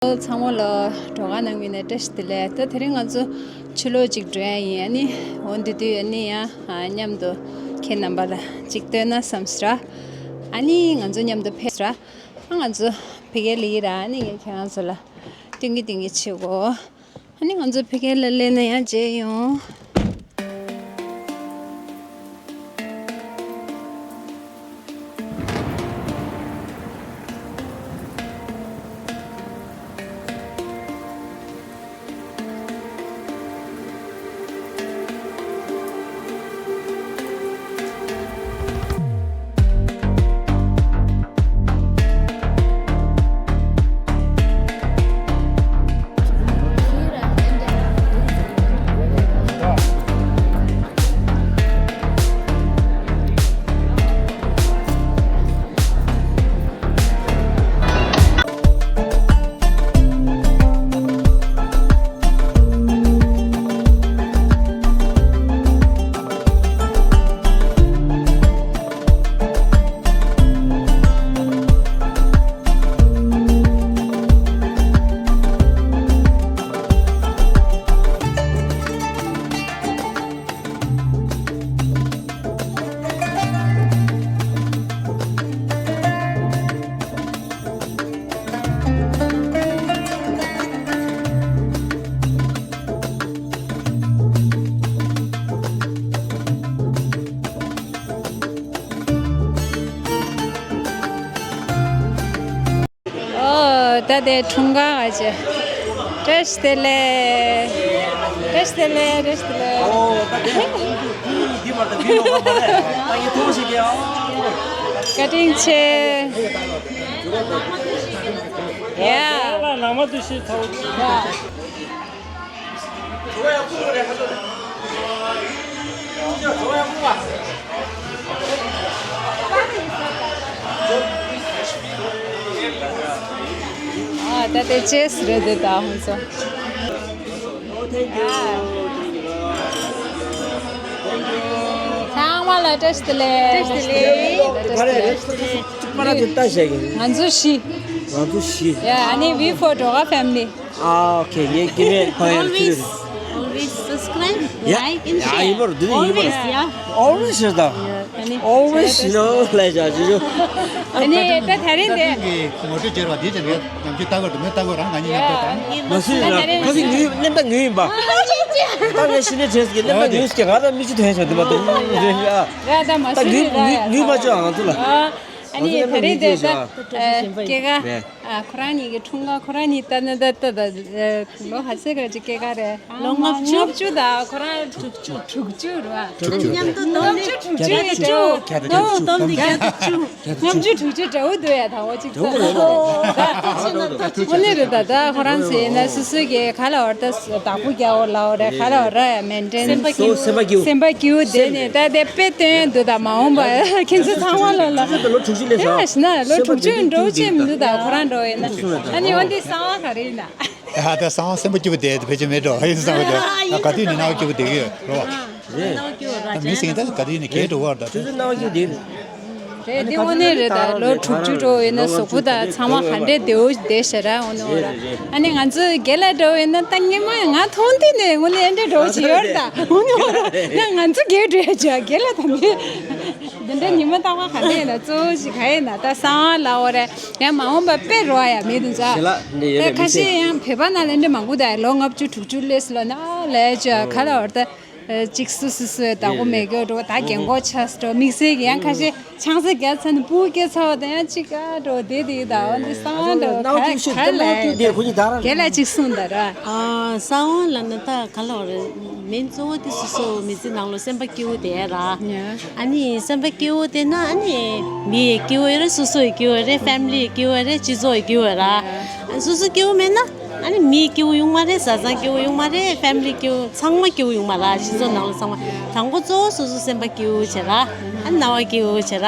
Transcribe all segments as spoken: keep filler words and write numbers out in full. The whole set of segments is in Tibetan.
ཚང་མ་ལ་བགྲོ་ག་གནང་བའི་ནས་བཀྲ་ཤིས་བདེ་ལེགས། ད་དེ་རིང་ང་ཚོ་ཕྱི་ལོགས་ཅིག་འགྲོ་ཡ་ཡིན། ཨ་ནི་འོ་འདི་དུས་ཨ་ནི་ཡང་མཉམ་དུ་ཁྱེད་རྣམ་པ་ལ་ཅིག་སྟོན་ན་བསམ་སོང་། ཨ་ནི་ང་ཚོ་མཉམ་དུ་ཕེབས་ར། ཨ་ང་ཚོ་ཕ་གིར་སླེབས་ར། ཨ་ནི་ངས་ཁྱེད་རང་ཚོ་ལ་སྟོན་གི་སྟོན་གི་བྱེད་གོ། ཨ་ནི་ང་ཚོ་ཕ་གིར་ལ་སླེབས་ན་ཡང་མཇལ་ཡོང་། ཨོ། ད་དེ་འཁྲུངས་སྐར་བ་ཅེ། བཀྲ་ཤིས་བདེ་ལེགས། བཀྲ་ཤིས་བདེ་ལེགས། བཀྲ་ཤིས་བདེ་ལེགས། ཨོ། ད་དེ་འདི་མར་ད་བི་ལོ་བ་མ་རེད། ད་ཡིན་ཐུགས་ཤིག་གི། ཨོ། བཀའ་དྲིན་ཆེ། ཡ། ལ་ལ་མ་དུ་ཤི་ཐོག། ཡ། ཨ། ད་དེ་ཅེས་རེད་དེ་ད་ཧོན་སོ། ཚང་མ་ལ་བཀྲ་ཤིས་བདེ་ལེགས། བཀྲ་ཤིས་བདེ་ལེགས། བཀྲ་ཤིས་བདེ་ལེགས། ང་ཚོ་བཞི། ང་ཚོ་བཞི། ཡ། ཨ་ནི་V for Doga family. Ah, okay. Yeah, give me a point. Always, always subscribe, yeah, like, and, yeah, share. Always, yeah. Always is the. Yeah, always, you know, like, you know. ཨ་ནི་ད་ད་རིང་དེ། ངོ་སྤྲོད་བྱེད་རོགས། དེ་བྱེད་རོགས། ཉམས་ཞིབ་ལྟ་གོ་འདུག་མེད་ལྟ་གོ་རང་ག་ཉིད་ཉམས་ཞིབ་དང་། མ་སུ་ཡིན་ར། ཁ་སིག་ངུས་གླེན་པ་ངུས་ཡིན་པ། ད་ངས་ཤི་ནས་བྱས་ཀྱི་གླེན་པ་ངུས་ཀྱི་ང་ར་མི་ཆུ་ཐོན་བྱུང་འདི་མ་གཏོགས། ཡ་ད་མ་སུ་ཡིན་ར། ད་ངུས་ངུས་མ་བྱོས་ང་ཚོ་ལ། ཨ་ནི་ད་རེས་དེ་ད་སྐྱེས་སྐར་ཁོ་རང་གཉིས་ཀྱི་འཁྲུངས་སྐར་ཁོ་རང་གཉིས་ད་ནི་ད་ད་ད་ལོ་ཧ་སེ་ག་ཅིག་སྐྱེས་སྐར་རེད། ལོ་ལྔ་བཅུ། ལྔ་བཅུ་ད་ཁོ་རང་དྲུག་ཅུ། དྲུག་ཅུ་རེད་བ། དྲུག་ཅུ། མཉམ་དུ་བསྡོམས་ནས་བརྒྱད་ཅུ། དྲུག་ཅུ་རེད། བརྒྱད་ཅུ། བསྡོམས་བསྡོམས་ཏེ་བརྒྱད་ཅུ། ལྔ་བཅུ་དྲུག་ཅུ་འདྲ་བོ་འདུག་ཡ། ད་འོ་ཅིག་འདུག་རེད། འོ་ནི་རེད། ད་ད་ཁོ་རང་ཚོ་ཡིན་ན་སོ་སོ་གི་ག་ལ་བར་ད་བདག་པོ་རྒྱག་འོ་ལ་འོ་རེད། ག་ལ་བར་ར་ཡ་མེན་ཏེན་སེམས་པ་སྐྱིད། སེམས་པ་སྐྱིད་པོ་དེ་ནས་ད་དེ་དཔེ་སྟོན་འདུག་ད་མ་འོངས་པ་ཁྱེད་ཚོ་ཚང་མ་ལ་ལ། ད་ལོ་དྲུག་ཅུ་ལས་ཡ་ཤི་ན་ལོ་དྲུག་ཅུ་འགྲོ་ཅེས་མི་འདུག་ད་ཁོ་རང་འགྲོ་ཡིན་ན། ཨ་ནི་འོ་འདི་གསང་བ་ག་རེ་ཡིན་ན། ཡ་ད་གསང་བ་སེམས་པ་སྐྱིད་པོ་བསྡད་དེ་ཕལ་ཆེར་མེད་འགྲོ་ཡིན་བསམ་གི་འདུག་ང་ག་དུས་ནས་སྣང་བ་སྐྱིད་པོ་བསྡད་ཀྱི་ཡོད་རོ། ད་མི་སེང་ད་ག་དུས་ནས་གས་འགྲོ་བར་ད། ཆུ་ཚོད་སྣང་བ་སྐྱིད་པོ་བསྡད། རེད་དེ་དངོས་གནས་རེད། ད་ལོ་དྲུག་ཅུ་འགྲོ་ཡིན་ན་གཟུགས་པོ་ད་ཚང་མ་ག་འདྲས་བདེ་བོ་བསྡད་ཤག་ར། འོ་ནི་འོ་ར། ཨ་ནི་ང་ཚོ་རྒན་ལགས་འགྲོ་ཡིན་ན་ད་སྔོན་མ་ང་མཐོང་དུས་ནས་དངོས་གནས་ཨེ་འདྲས་འགྲོ་བཞིན་ཡོད་རེད་ད། འོ་ནི་འོ་ར། ད་ང་ཚོ་རྒས་འགྲོ་ཡ་ཅག་རྒན་ལགས་དང་མི། འདི་འདྲ་ཉི་མ་རྟག་པར་ག་འདྲ་ཡིན་ན་གཙོ་བོ་ཞིག་ག་ཡིན་ན་ད་གསང་བ་ལ་འོ་རེད། ཡང་མ་འོངས་པ་དཔེ་རོ་ཡ་མེད་དུ་ཟ། ཞེ་ལགས་འདི་ཡོད་རེད། ད་མི་ཁ་ཤས་ཤེས། ཡང་བོད་པ་ནང་ལ་འདྲ་མང་པོ་ད་ལོ་ལྔ་བཅུ་དྲུག་ཅུ་སླེབས་སོང་ལ་ན་ལས་ཅོ་ག་ལ་འོར་ད་གཅིག་སུ་སུ་སུ་བདག་པོ་མེད་གི་འགྲོ། ད་རྒན་གོག་ཆགས་སུ་འགྲོ། དམིགས་བསལ་གྱི་ཡང་ཁ་ཤས་ཆང་ས་བརྒྱབ་ཚར་ནས་སྤུ་གུ་སྐྱེས་ཚར་བ་དང་ཡང་གཅིག་ག་འགྲོ་བསྡད་དེ་ད་འོ་འདི་གསང་བ་འགྲོ་ག་ག་ལས་རྒན་ལགས་གཅིག་གསུངས་ད་ར། ཨ་གསང་བ་ལ་ན་ད་ག་ལ་འོར་མིན་གཙོ་བོ་དེ་སོ་སོ་མི་ཚེ་ནང་ལོ་སེམས་པ་སྐྱིད་པོ་བསྡད་ར། ཨ་ནི་སེམས་པ་སྐྱིད་པོ་བསྡད་ན་ཨ་ནི་མི་ཡི་སྐྱིད་པོ་ཡོད་རེད། སོ་སོ་ཡི་སྐྱིད་པོ་རེད། ཕེ་མི་ལི་ཡི་སྐྱིད་པོ་རེད། སྤྱི་ཚོགས་ཡི་སྐྱིད་པོ་ར། སོ་སོ་སྐྱིད་པོ་མེད་ན་ཨ་ནི་མི་སྐྱིད་པོ་ཡོང་མ་རེད། བཟའ་ཚང་སྐྱིད་པོ་ཡོང་མ་རེད། ཕེ་མི་ལི་སྐྱིད་པོ་ཚང་མ་སྐྱིད་པོ་ཡོང་མ་ར། སྤྱི་ཚོགས་ནང་ལོ་ཚང་མ་དང་པོ་གཙོ་བོ་སོ་སོ་སེམས་པ་སྐྱིད་པོ་བྱེད་ར། ཨ་ནི་རྣ་བ་སྐྱིད་པོ་བྱེད་ར།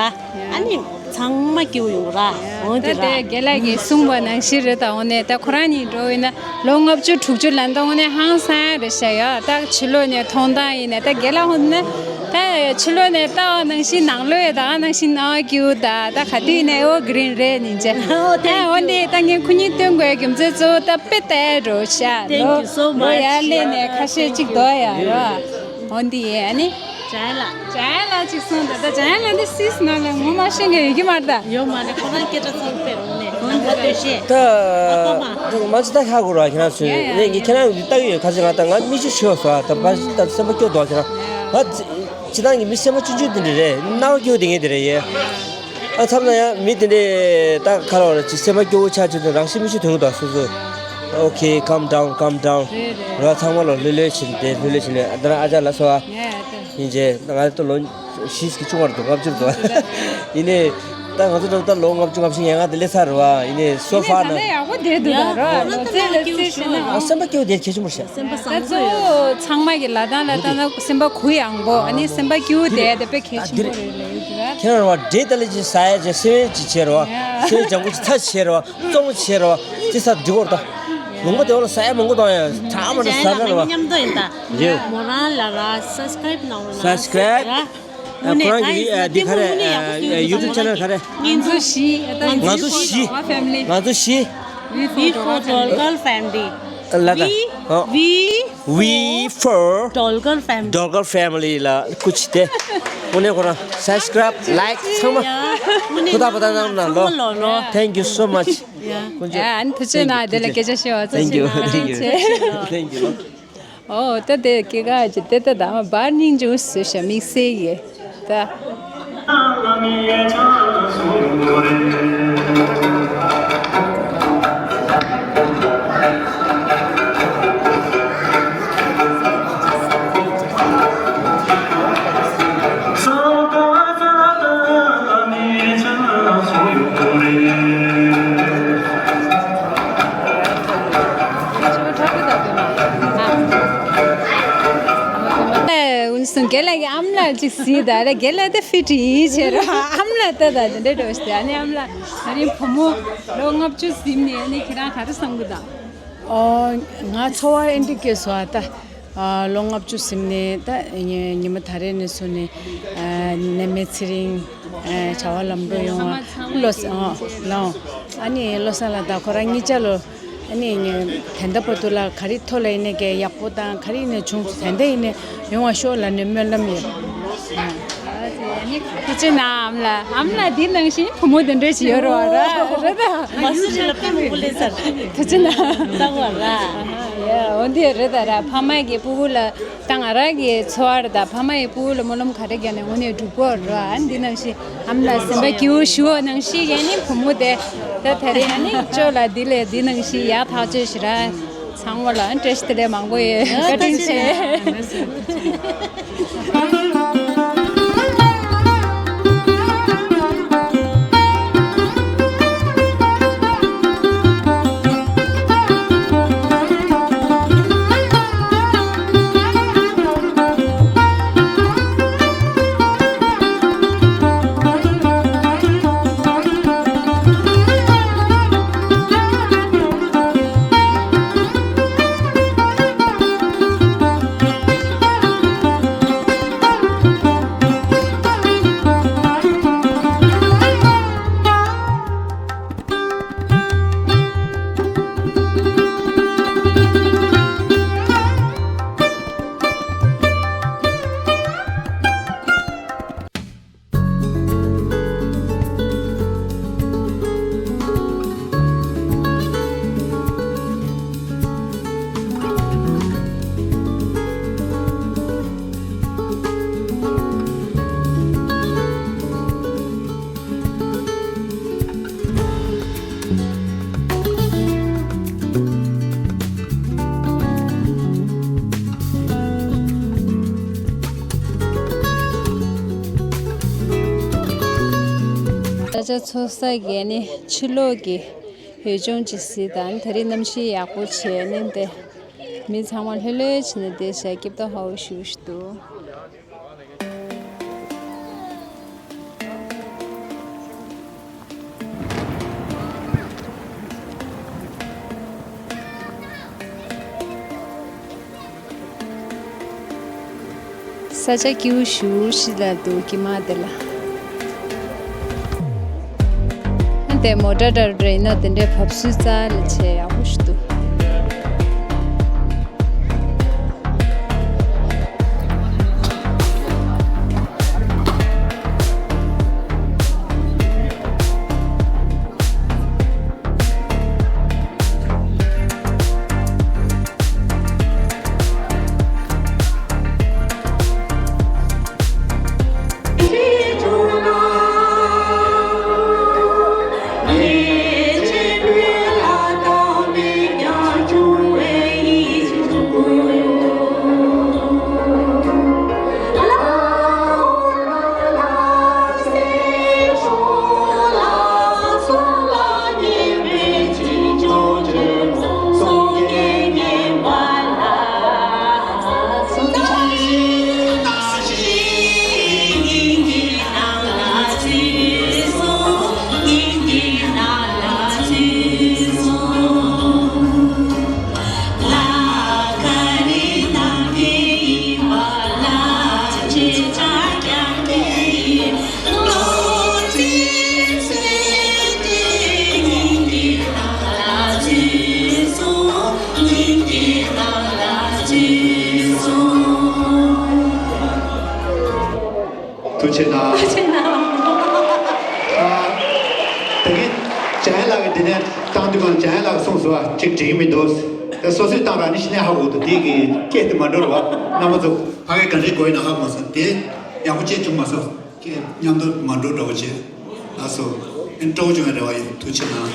ཨ་ནི་ཚང་མ་སྐྱིད་པོ་ཡོང་ར། འོ་དེ་ར། ད་དེ་རྒན་ལགས་ཀྱིས་གསུངས་པ་ནང་བཞིན་རེད། ད་འོ་ནས་ད་ཁོ་རང་གཉིས་འགྲོ་ཡིན་ན་ལོ་ལྔ་བཅུ་དྲུག་ཅུ་ལ་ད་འོ་ནས་ཧང་སང་རེད་ཤག་ཡ། ད་ཕྱི་ལོགས་ནས་མཐོང་སྟངས་ཡིན་ན་ད་རྒན་ལགས་འོ་ན་ད། ཕྱི་ལོགས་ནས་ལྟ་བ་ནང་བཞིན་ནང་ལོགས་ཡོད་ད་ག་ནང་བཞིན་ནང་ཀིའུ་ད་ད་ག་དུས་ནས་ཨོ་གི་རིན་རེད་ནིན་ཅེ། ཨོ་ཨ་འོ་འདི་ད་ངས་ཁོ་གཉིས་སྟོན་དགོས་རྒྱུ་མཚན་གཙོ་བོ་ད་དཔེ་ལྟ་ཡ་འགྲོ་ཤག Thank you so much. ལོ་ཡར་སླེབས་ནས་ཁ་ཤས་གཅིག་དོ་ཡ་རོ། འོ་འདི་ཡས་ཨ་ནི། ཇ་ཡ་ལ། ཇ་ཡ་ལ་གཅིག་སོང་ད་ད་ཇ་ཡ་ལ་འདི་སིས་ན་ལ་ངོ་མ་ཤེས་མཁན་ཡོད་ཀྱི་མ་རེད་ད། ཡོད་མ་རེད། ཁོ་རང་སྐད་ཆ་ཚང་དཔེ་རོང་ནས་ནང་ལ་སྟོད་གཞས། ད་ཨ་ཁོ་མ། ད་མ་ཅི་ད་ཧ་གོ་ར་ཁྱེད་རང་ཚོས་ཡ་ཡ་ངས་ངས་ཁྱེད་རང་ལ་ལྟ་གི་ཡོད་ཁ་ཅིག་ང་ད་ང་མི་ཅི་ཤོད་སོ་ད་པ་ད་སེམས་པ་སྐྱོ་དོ་ཁྱེད་རང་ང་ཅི་ད་ངས་མི་སེམས་པ་ཆུང་ཆུང་དེ་འདྲ་རེད། སྣང་བ་སྐྱོ་དེ་ངས་དེ་རེད་ཡེ། ཨ་མཚམས་ན་ཡང་མི་དེ་འདྲས་ད་ཁ་ལོ་ར་ཅི་སེམས་པ་སྐྱོ་བོ་ཆགས་ཆུ་དེ་རང་ཤི་མི་ཤི་དོན་གི་དོ་སོ་སོ། Okay, calm down, calm down. རེད་རེད། ར་ཚང་མ་ལོ་ལྷོད་ལྷོད་བྱེད་དེ་ལྷོད་ལྷོད་བྱེད་ནས་ད་ཨ་ཅག་ལ་སོ་ཨ། ཡ་ཡ་ད། ཡིན་རྗེས་ང་ད་ལོ་བཞི་གི་ཆུང་བར་དུ་ལྔ་བཅུ་དུ་ཡིན་ནས་ད་ང་ཚོ་ད་ལོ་ལྔ་བཅུ་ང་བཞི་ཡན་ལྔ་དེ་ལས་ཚར་བ་ཡིན་ནས་སོ་ཡིན་ནས་ཕ་ད་ནས་ན་ཡག་པོ་བསྡད་འདུག་ད་རོ་ཡ་ལོ་ཙེ་ལ་ཙེ་བྱས་ན་ཨ་སེམས་པ་སྐྱོ་བསྡད་གལ་ཆེན་པོ་ཤ། སེམས་པ་ད་བཟང་པོ་ཚོ་ཡོད། ཚང་མ་གི་ལ་དང་ལ་དང་ན་སེམས་པ་གུ་ཡངས་པོ་ཨ་ནི་སེམས་པ་སྐྱིད་པོ་བསྡད་དེ་དཔེ་གལ་ཆེན་པོ་རེད་ལབ་ཡོད་འདུག་ར། ཁྱེད་རང་བ་འདྲེ་ད་ལ་ཅི་ཟ་ཡ་ཅི་སེམས་ཅི་བྱེད་རོ། ཡ། སེམས་ལྗང་གུ་ཅི་ཚ་བྱེད་རོ། བཙོང་བྱེད་རོ། ཅི་ས་འདི་གོར་ད། ལུང་པ་དེ་བ་ལ་ཟ་ཡ་མང་པོ་བཏང་ཡ་ཚ་མ་ད་ཟ་ན་རོ། མཉམ་དུ་ཡིན་ད། རེད། མོ་རང་ལ་ར་སབ་སི་ཀ་རེབ་གནང་རོགས་གནང་། སབ་སི་ཀ་རེབ། ཁོ་རང་གི་འདི་ག་རེ་ཡུ་ཊུབ་ཆེ་ནལ་ག་རེ། ང་ཚོ་བཞི། ང་ཚོ་བཞི། ང་ཚོ་བཞི། We for Dolgar family. ལ་ད། We, we, we for Dolgar family. Dolgar family ལ་ཁུ་ཆི་དེ། ཨོ་ནེ་ཁོ་རང་སབ་སི་ཀ་རེབ་ལའེག་ཚང་མ་ཐུགས་ཐག་པ་ད་གནང་གནང་ལོ། Thank you so much. ཡ་ཨ་ནི་ཐུགས་རྗེ་གནང་། དེ་ལ་སྐད་ཆ་བཤད་པ་ཚོ་ཐུགས་རྗེ་གནང་། Thank you, thank you, thank you. ཨོ་ད་དེ་སྐྱེ་ག་ཅི་དེ་ད་ད་མ་བར་སྙིང་རྗེ་བཟོས་ཤ་དམིགས་བསལ་གྱི་ད། ཨུན་སུང་རྒན་ལགས་ཀྱི་ཨམ་ལགས་ཅིག་གཟིགས་ད་རེ། རྒན་ལགས་ད་ཕི་ཊི་ཡིན་བྱས་རོ། ཨམ་ལགས་ལྟ་ད་དེ་འདྲ་འགྲོ་ཞིག་ཨ་ནི་ཨམ་ལགས་ད་རིང་བུ་མོ་ལོ་ལྔ་བཅུ་ཟིན་ནས་ཨ་ནི་ཁྱེད་རང་ག་རེ་བསམ་གི་འདུག་ཨོ། ང་ཚོར་བ་ཨེ་འདྲ་སྐྱེས་སོང་ཨ་ད། ཨ་ལོ་ལྔ་བཅུ་ཟིན་ནས་ད་ཉི་ཉི་མ་ད་རེས་ནས་བཟུང་ནས་ཨ་ནད་མེད་ཚེ་རིང་ཨ་བྱ་བ་ལམ་འགྲོ་ཡོང་བ་བློ་ཨ་ལོ། ཨ་ནི་བློ་བཟང་ལགས་ད་ཁོ་རང་གཉིས་ཆ་ལོ། ཨ་ནི་ཉི་ད་ལྟ་བར་དུ་ལ་ག་རེ་ཐོག་ལ་ཡིན་ནའི་གའི་ཡག་པོ་དང་ག་རེ་ཡིན་ནའི་བྱུང་སོང་། ད་ལྟ་ཡིན་ནའི་ཡོང་བ་ཤོག་ལབ་ནས་སྨོན་ལམ་ཡོད། ཨ་ནི་ཐུགས་རྗེ་གནང་ཨམ་ལགས། ཨམ་ལགས་འདི་ནང་བཞིན་བུ་མོ་དེ་འདྲ་ཞིག་ཡོད་རེད་བ་ར་རེད་ད། མ་སུ་ཞིག་ལ་དཔེ་མང་པོ་སླེབས་ཚར། ཐུགས་རྗེ་གནང་། ལྟ་བ་ར། ཡ་འོ་འདི་རེད་ད་ར། ཕ་མ་གི་སྤུ་གུ་ལ་ད་ང་རང་གི་འཚོ་བ་རེད་ད། ཕ་མ་ཡི་སྤུ་གུ་ལ་སྨོན་ལམ་ག་རེ་བརྒྱབ་ནས་དངོས་གནས་འགྲུབ་ཀྱི་ཡོད་རེད་བ། འདི་ནང་བཞིན་ཨམ་ལགས་སེམས་པ་སྐྱིད་པོ་ཞུ་བ་ནང་བཞིན་གྱི་ནི་བུ་མོ་དེ་ད་ད་རེས་ཨ་ནི་ཅོ་ལགས་འདི་ལས་འདི་ནང་བཞིན་ཡག་ཐག་ཆོད་ཞིག་ར། ཚང་མ་ལ་བཀྲ་ཤིས་བདེ་ལེགས་མང་པོ་ཡོད། བཀའ་དྲིན་ཆེ། ད་ཆ་ཚོགས་ས་གི་ནི་ཕྱི་ལོགས་ཀྱི་ཡུལ་ལྗོངས་ཅིག་གཟིགས་དང་། དེ་རིང་གནམ་གཤིས་ཡག་པོ་བྱས་ནི་འདི་མི་ཚང་མ་ལྷོད་ལྷོད་བྱས་ནས་བསྡད་ཤག་སྐྱིད་པོ་ཧ་ཧུ་ཞུ་ཞུ་འདུག་ས་ཆ་སྐྱིད་པོ་ཞེ་པོ་ཞིག་ལ་འདུག་དཀྱིལ་མ་དེ་ལ། ཨ་དེ་མོ་ཊ་འདྲ་རེད་ན་དེ་འདྲའི་བབས་ཚུལ་རྩ་ལ་བྱས་ཡག་པོ་ཞིག་འདུག་ཐུགས་རྗེ་གནང་། ཐུགས་རྗེ་གནང་། ཨ། ད་གིན་འཇམ་དབྱངས་ལགས་ཀྱིས་འདི་ནས་བཏང་དུས་སྒང་འཇམ་དབྱངས་ལགས་གསུངས་སོང་། ཨ། གཅིག་འགྲིག་གི་མི་འདུག་དེ་སོ་སོས་བཏང་ར་ནི་གཞི་ནས་ཧ་གོ་འདུག་དེ་གི་སྐད་དེ་མ་འགྲོ་ར་བ། རྣམ་པ་ཚོ་ཕ་གི་ག་འདྲས་གོ་ཡིན་ན་ཧ་གོ་མ་སོང་། དེ་ཡག་པོ་ཅིག་བྱུང་མ་སོང་། ཁྱེད་མཉམ་དུ་མ་འགྲོ་འདྲ་བོ་བྱས། ལགས་སོ། ཨེ་སྤྲོ་བོ་བྱུང་བའི་རེ་བ་ཡོད། ཐུགས་རྗེ་གནང་།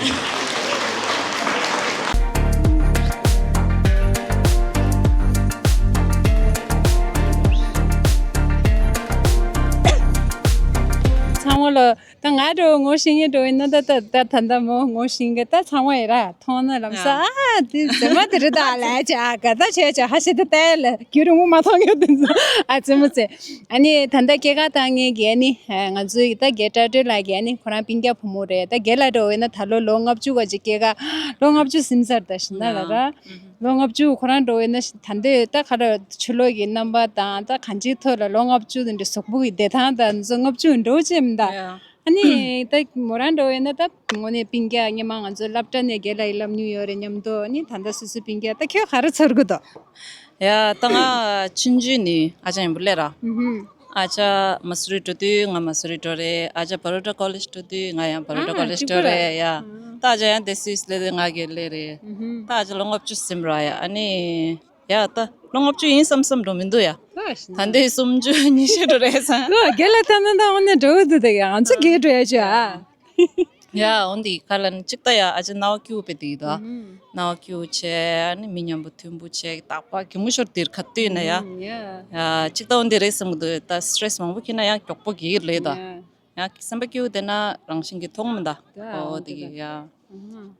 ཚང་མ་ལ་ད་ང་འགྲོ་ངོ་ཤེས་ངེས་འགྲོ་ཡིན་ན། ད་ད་ད་ད་ད་མོ་ངོ་ཤེས་གི་ད་ཚང་མ་ཡི་ར་མཐོང་ན་ལམ་ས། ཡ། ཨ་དེ་མཛེས་མ་དེ་རེད་ད་ལས་བྱ་ག་ད་བྱས་བྱ་ཧ་ཤེས་ད་ལྟ་ལ་རྒྱུན་རིང་པོ་མ་མཐོང་ཡོད་དེ་ཚོ། ཨ་ཙི་མོ་ཙི། ཨ་ནི་ད་ལྟ་སྐྱེས་སྐར་བཏང་མཁན་གྱི་ཨ་ནི་ང་ཚོའི་ད་རྒན་བཀྲ་སྒྲོལ་ལགས་ཀྱི་ཨ་ནི་ཁོ་རང་སྤུན་ཀྱག་བུ་མོ་རེད། ད་རྒན་ལགས་འགྲོ་བས་ན་ད་ལོ་ལོ་ལྔ་བཅུ་ག་ཅིག་སྐྱེས་སྐར་ལོ་ལྔ་བཅུ་ཟིན་ཚར་ད་ཤི་ན་ལ་ར། ལོ་ལྔ་བཅུ་ཁོ་རང་འགྲོ་བས་ན་ད་ལྟའི་ད་ག་ར་ཕྱི་ལོགས་ཀྱི་རྣམ་པ་དང་ད་གང་ཅིའི་ཐོག་ལ་ལོ་ལྔ་བཅུ་དེ་འདྲ་གཟུགས་པོ་གི་བདེ་ཐང་དང་ཚོ་ལྔ་བཅུ་འགྲོ་ཅེས་མི་ད། ཨ་ནི་ད་མོ་རང་འགྲོ་བས་ན་ད་དངོས་གནས་སྤུན་ཀྱག་སྔོན་མ་ང་ཚོ་སློབ་གྲྭ་ནས་རྒན་ལགས་ཡིས་སློབ་མྱོང་ཡོད་རེད་མཉམ་དུ། ཨ་ནི་ད་ལྟ་སོ་སོའི་སྤུན་ཀྱག་ད་ཁྱོད་ག་རེ་ཚོར་གི་འདུག་ཡ། ད་ང་ཆུང་ཆུང་ནས་ཨ་ཅག་ཡིན་པ་ལས་ར། ཨ་ཅག་མ་སུ་རི་འགྲོ་དུས་ང་མ་སུ་རི་འགྲོ་རེད། ཨ་ཅག་བྷ་རོ་ཌ་ཀོ་ལེཇ་འགྲོ་དུས་ང་ཡང་བྷ་རོ་ཌ་ཨ་ཀོ་ལེཇ་གཅིག་པ་འགྲོ་ར། རེད་ཡ། ད་ཨ་ཅག་ཡང་དེ་སུད་སི་སླེབས་དུས་ང་གི་སླེབས་རེད། ད་ཨ་ཅག་ལོ་ལྔ་བཅུ་ཟིན་ར་ཡ། ཨ་ནི་ཡ་ད་ལོ་ལྔ་བཅུ་ཡིན་བསམ་བསམ་འགྲོ་མི་འདུག་ཡ། ད་ལྟའི་སུམ་ཅུ་ཉི་ཤུ་འགྲོ་རེད་ས། ལོ་རྒན་ལ་ལྟ་ན་ད་འོ་ན་འགྲོ་གི་འདུག་ད་ཡ་ང་ཚོ་རྒན་འགྲོ་ཡ་ཅི་ཨ། ཡ་འོན་ཏེ་ག་ལ་ནི་གཅིག་ད་ཡ་ཨ་ཅག་རྣ་བ་སྐྱུག་པའི་དེ་ཡི་དོ། རྣ་བ་སྐྱུག་བྱས་ཨ་ནི་མི་མཉམ་པོ་མཐུན་པོ་བྱས་རྟག་པར་གད་མོ་ཤོར་དེར་ཁ་ལྟོས་ན་ཡ། ཡ་གཅིག་ད་འོན་ཏེ་རེད་བསམ་གི་འདུག་ད་སི་ཊེ་རེ་སི་མང་པོ་ཁྱེར་ན་ཡང་མགྱོགས་པོ་གི་རེད་ད། ཡ་སེམས་པ་སྐྱིད་པོ་བསྡད་ན་རང་བཞིན་གྱིས་མཐོང་མི་འདའ། ད་ཨོ་དེ་གི་ཡ།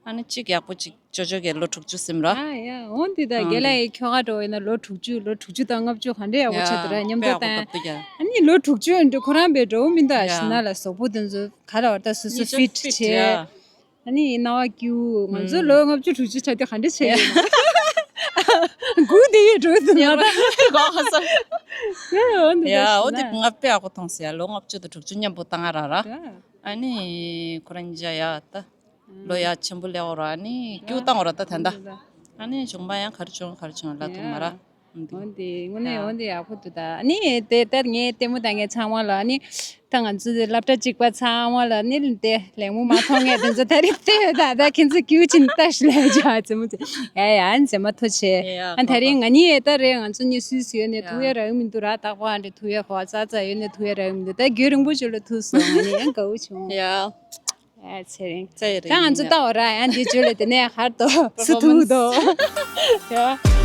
ཨ་ནི་གཅིག་ཡག་པོ་གཅིག་ཅོ་ཅོ་གི་ལོ་དྲུག་ཅུ་ཟིན་ར། ཨ་ཡ་འོན་ཏེ་ད་རྒན་ལགས་ཡི་ཁྱོ་ག་འགྲོ་ཡིན་ན་ལོ་དྲུག་ཅུ་ལོ་དྲུག་ཅུ་དང་ལྔ་བཅུ་ག་འདྲ་ཡག་པོ་ཆགས་འདུག་ར། མཉམ་དུ་བསྟན་ཨ་ནི་ལོ་དྲུག་ཅུ་འགྲོ་ཁོ་རང་པའི་འགྲོ་མི་འདུག་ཨ་ཤི་ན་ལ་གཟུགས་པོ་དེ་ཚོ་ག་ལ་བར་ད་སོ་སོ་ཧྥིཊ་བྱས། ཨ་ནི་རྣ་བ་སྐྱུག་ང་ཚོ་ལོ་ལྔ་བཅུ་དྲུག་ཅུ་ཆགས་དུས་ག་འདྲ་བྱས་ཡོད་ན། སྒུག་བསྡད་ཡོད་འགྲོ་འདུག་ང་ད། ཡ་འོ་དེ་ང་དཔེ་ཡག་པོ་མཐོང་སོང་ཡ། ལོ་ལྔ་བཅུ་དང་དྲུག་ཅུ་མཉམ་པོ་བཏང་ང་ར་ར། ཨ་ནི་ཁོ་རང་ཉིད་ཡ་ད། ལོ་ཡ་ཆེན་པོ་ལེགས་འོ་ར་ནི་སྐྱུག་བཏང་འོ་ར་ད་ད་ད། ཨ་ནི་གཞུང་པ་ཡང་གར་བྱུང་གར་བྱུང་ལ་ཐུག་མ་ར། འོན་ཏེ་དངོས་གནས་འོན་ཏེ་ཡག་པོ་འདུག་ད། ཨ་ནི་དེ་ལྟར་ངས་ལྟད་མོ་ལྟ་མཁན་ཚང་མ་ལ་ཨ་ནི་ད་ང་ཚོ་སློབ་གྲྭ་གཅིག་པ་ཚང་མ་ལ་ཨ་ནི་དེ་ལད་མོ་མ་མཐོང་མཁན་དེ་ཚོ་ད་རེས་བལྟས་ཡོད་ད། ད་ཁྱེད་ཚོ་སྐྱུག་ཅིང་ལྟ་ཞིག་ལས་བྱ་ཙེ་མོ་ཙེ་ཡ་ཡ་ཨ་ནི་མཛེས་མ་ཐོ་ཆེ། ཨ་ད་རེས་ང་གཉིས་ཡོད་ད་རེད། ང་ཚོ་གཉིས་སུད་སི་ཡོད་ནས་ཐུག་ཡ་རག་གི་མི་འདུག་ར། རྟག་པར་ཨ་འདྲ་ཐུག་ཡ་གོ་བ་ཙག་ཙག་ཡོད་ནས་ཐུག་ཡ་རག་གི་མི་འདུག་ད་རྒྱུན་རིང་པོ་ཅིག་ལ་ཐུག་སོང་། ང་ནི་ཡང་དགའ་བོ་བྱུང་། ཡ། ཨ་ཚེ་རིང་། ཚེ་རིང་། ད་ང་ཚོ་ལྟ་བ་ར་ཡང་འདི་བརྗོད་ལ་དེ་ནས་ཧར་དོ་སུ་ཐུག་དོ། ཡ།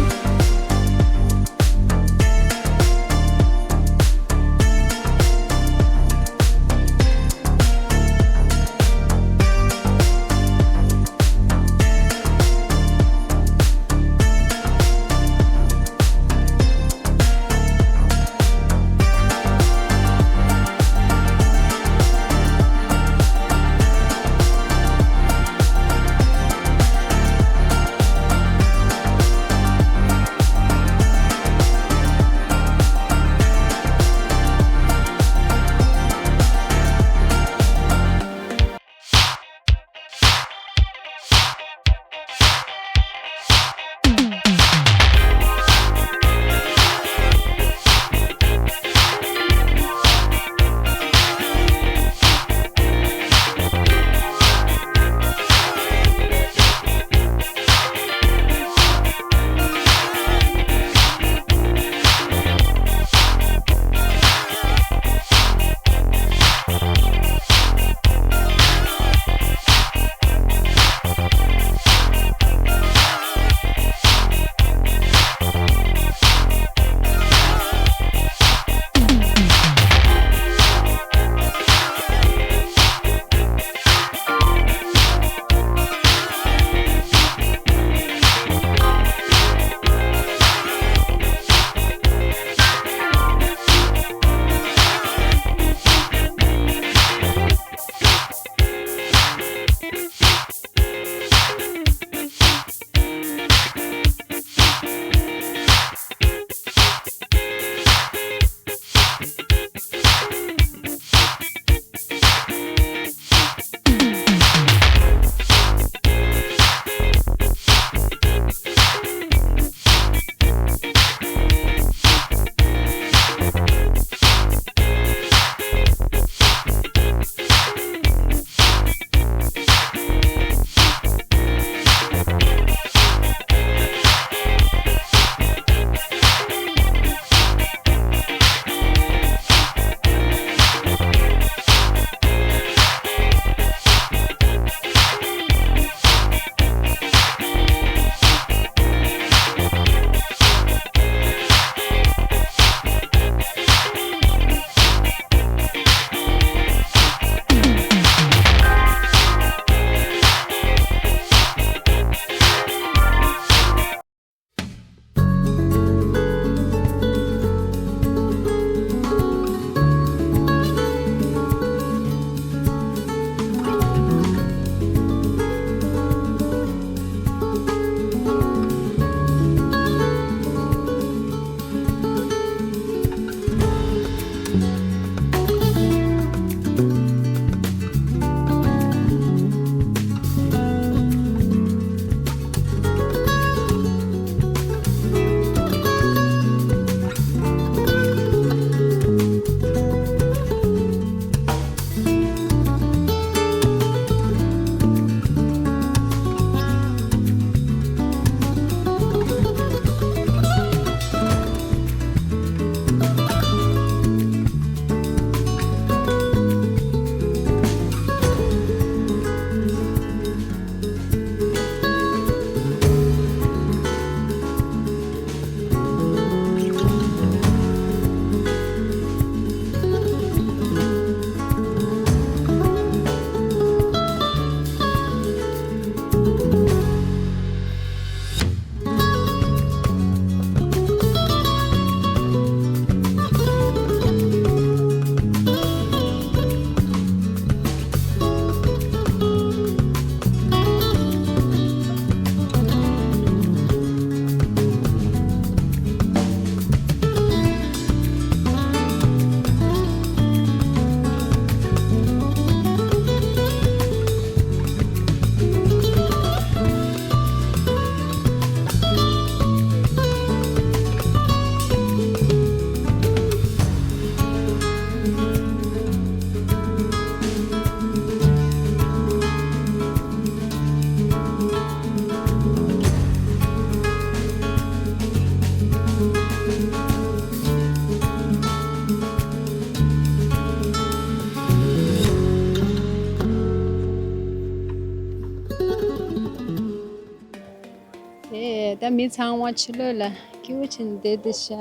དེ་ད་མི་ཚང་མ་ཕྱི་ལོགས་ལ་སྐྱིད་པོ་བྱས་ནས་བསྡད་བསྡད་ཤག་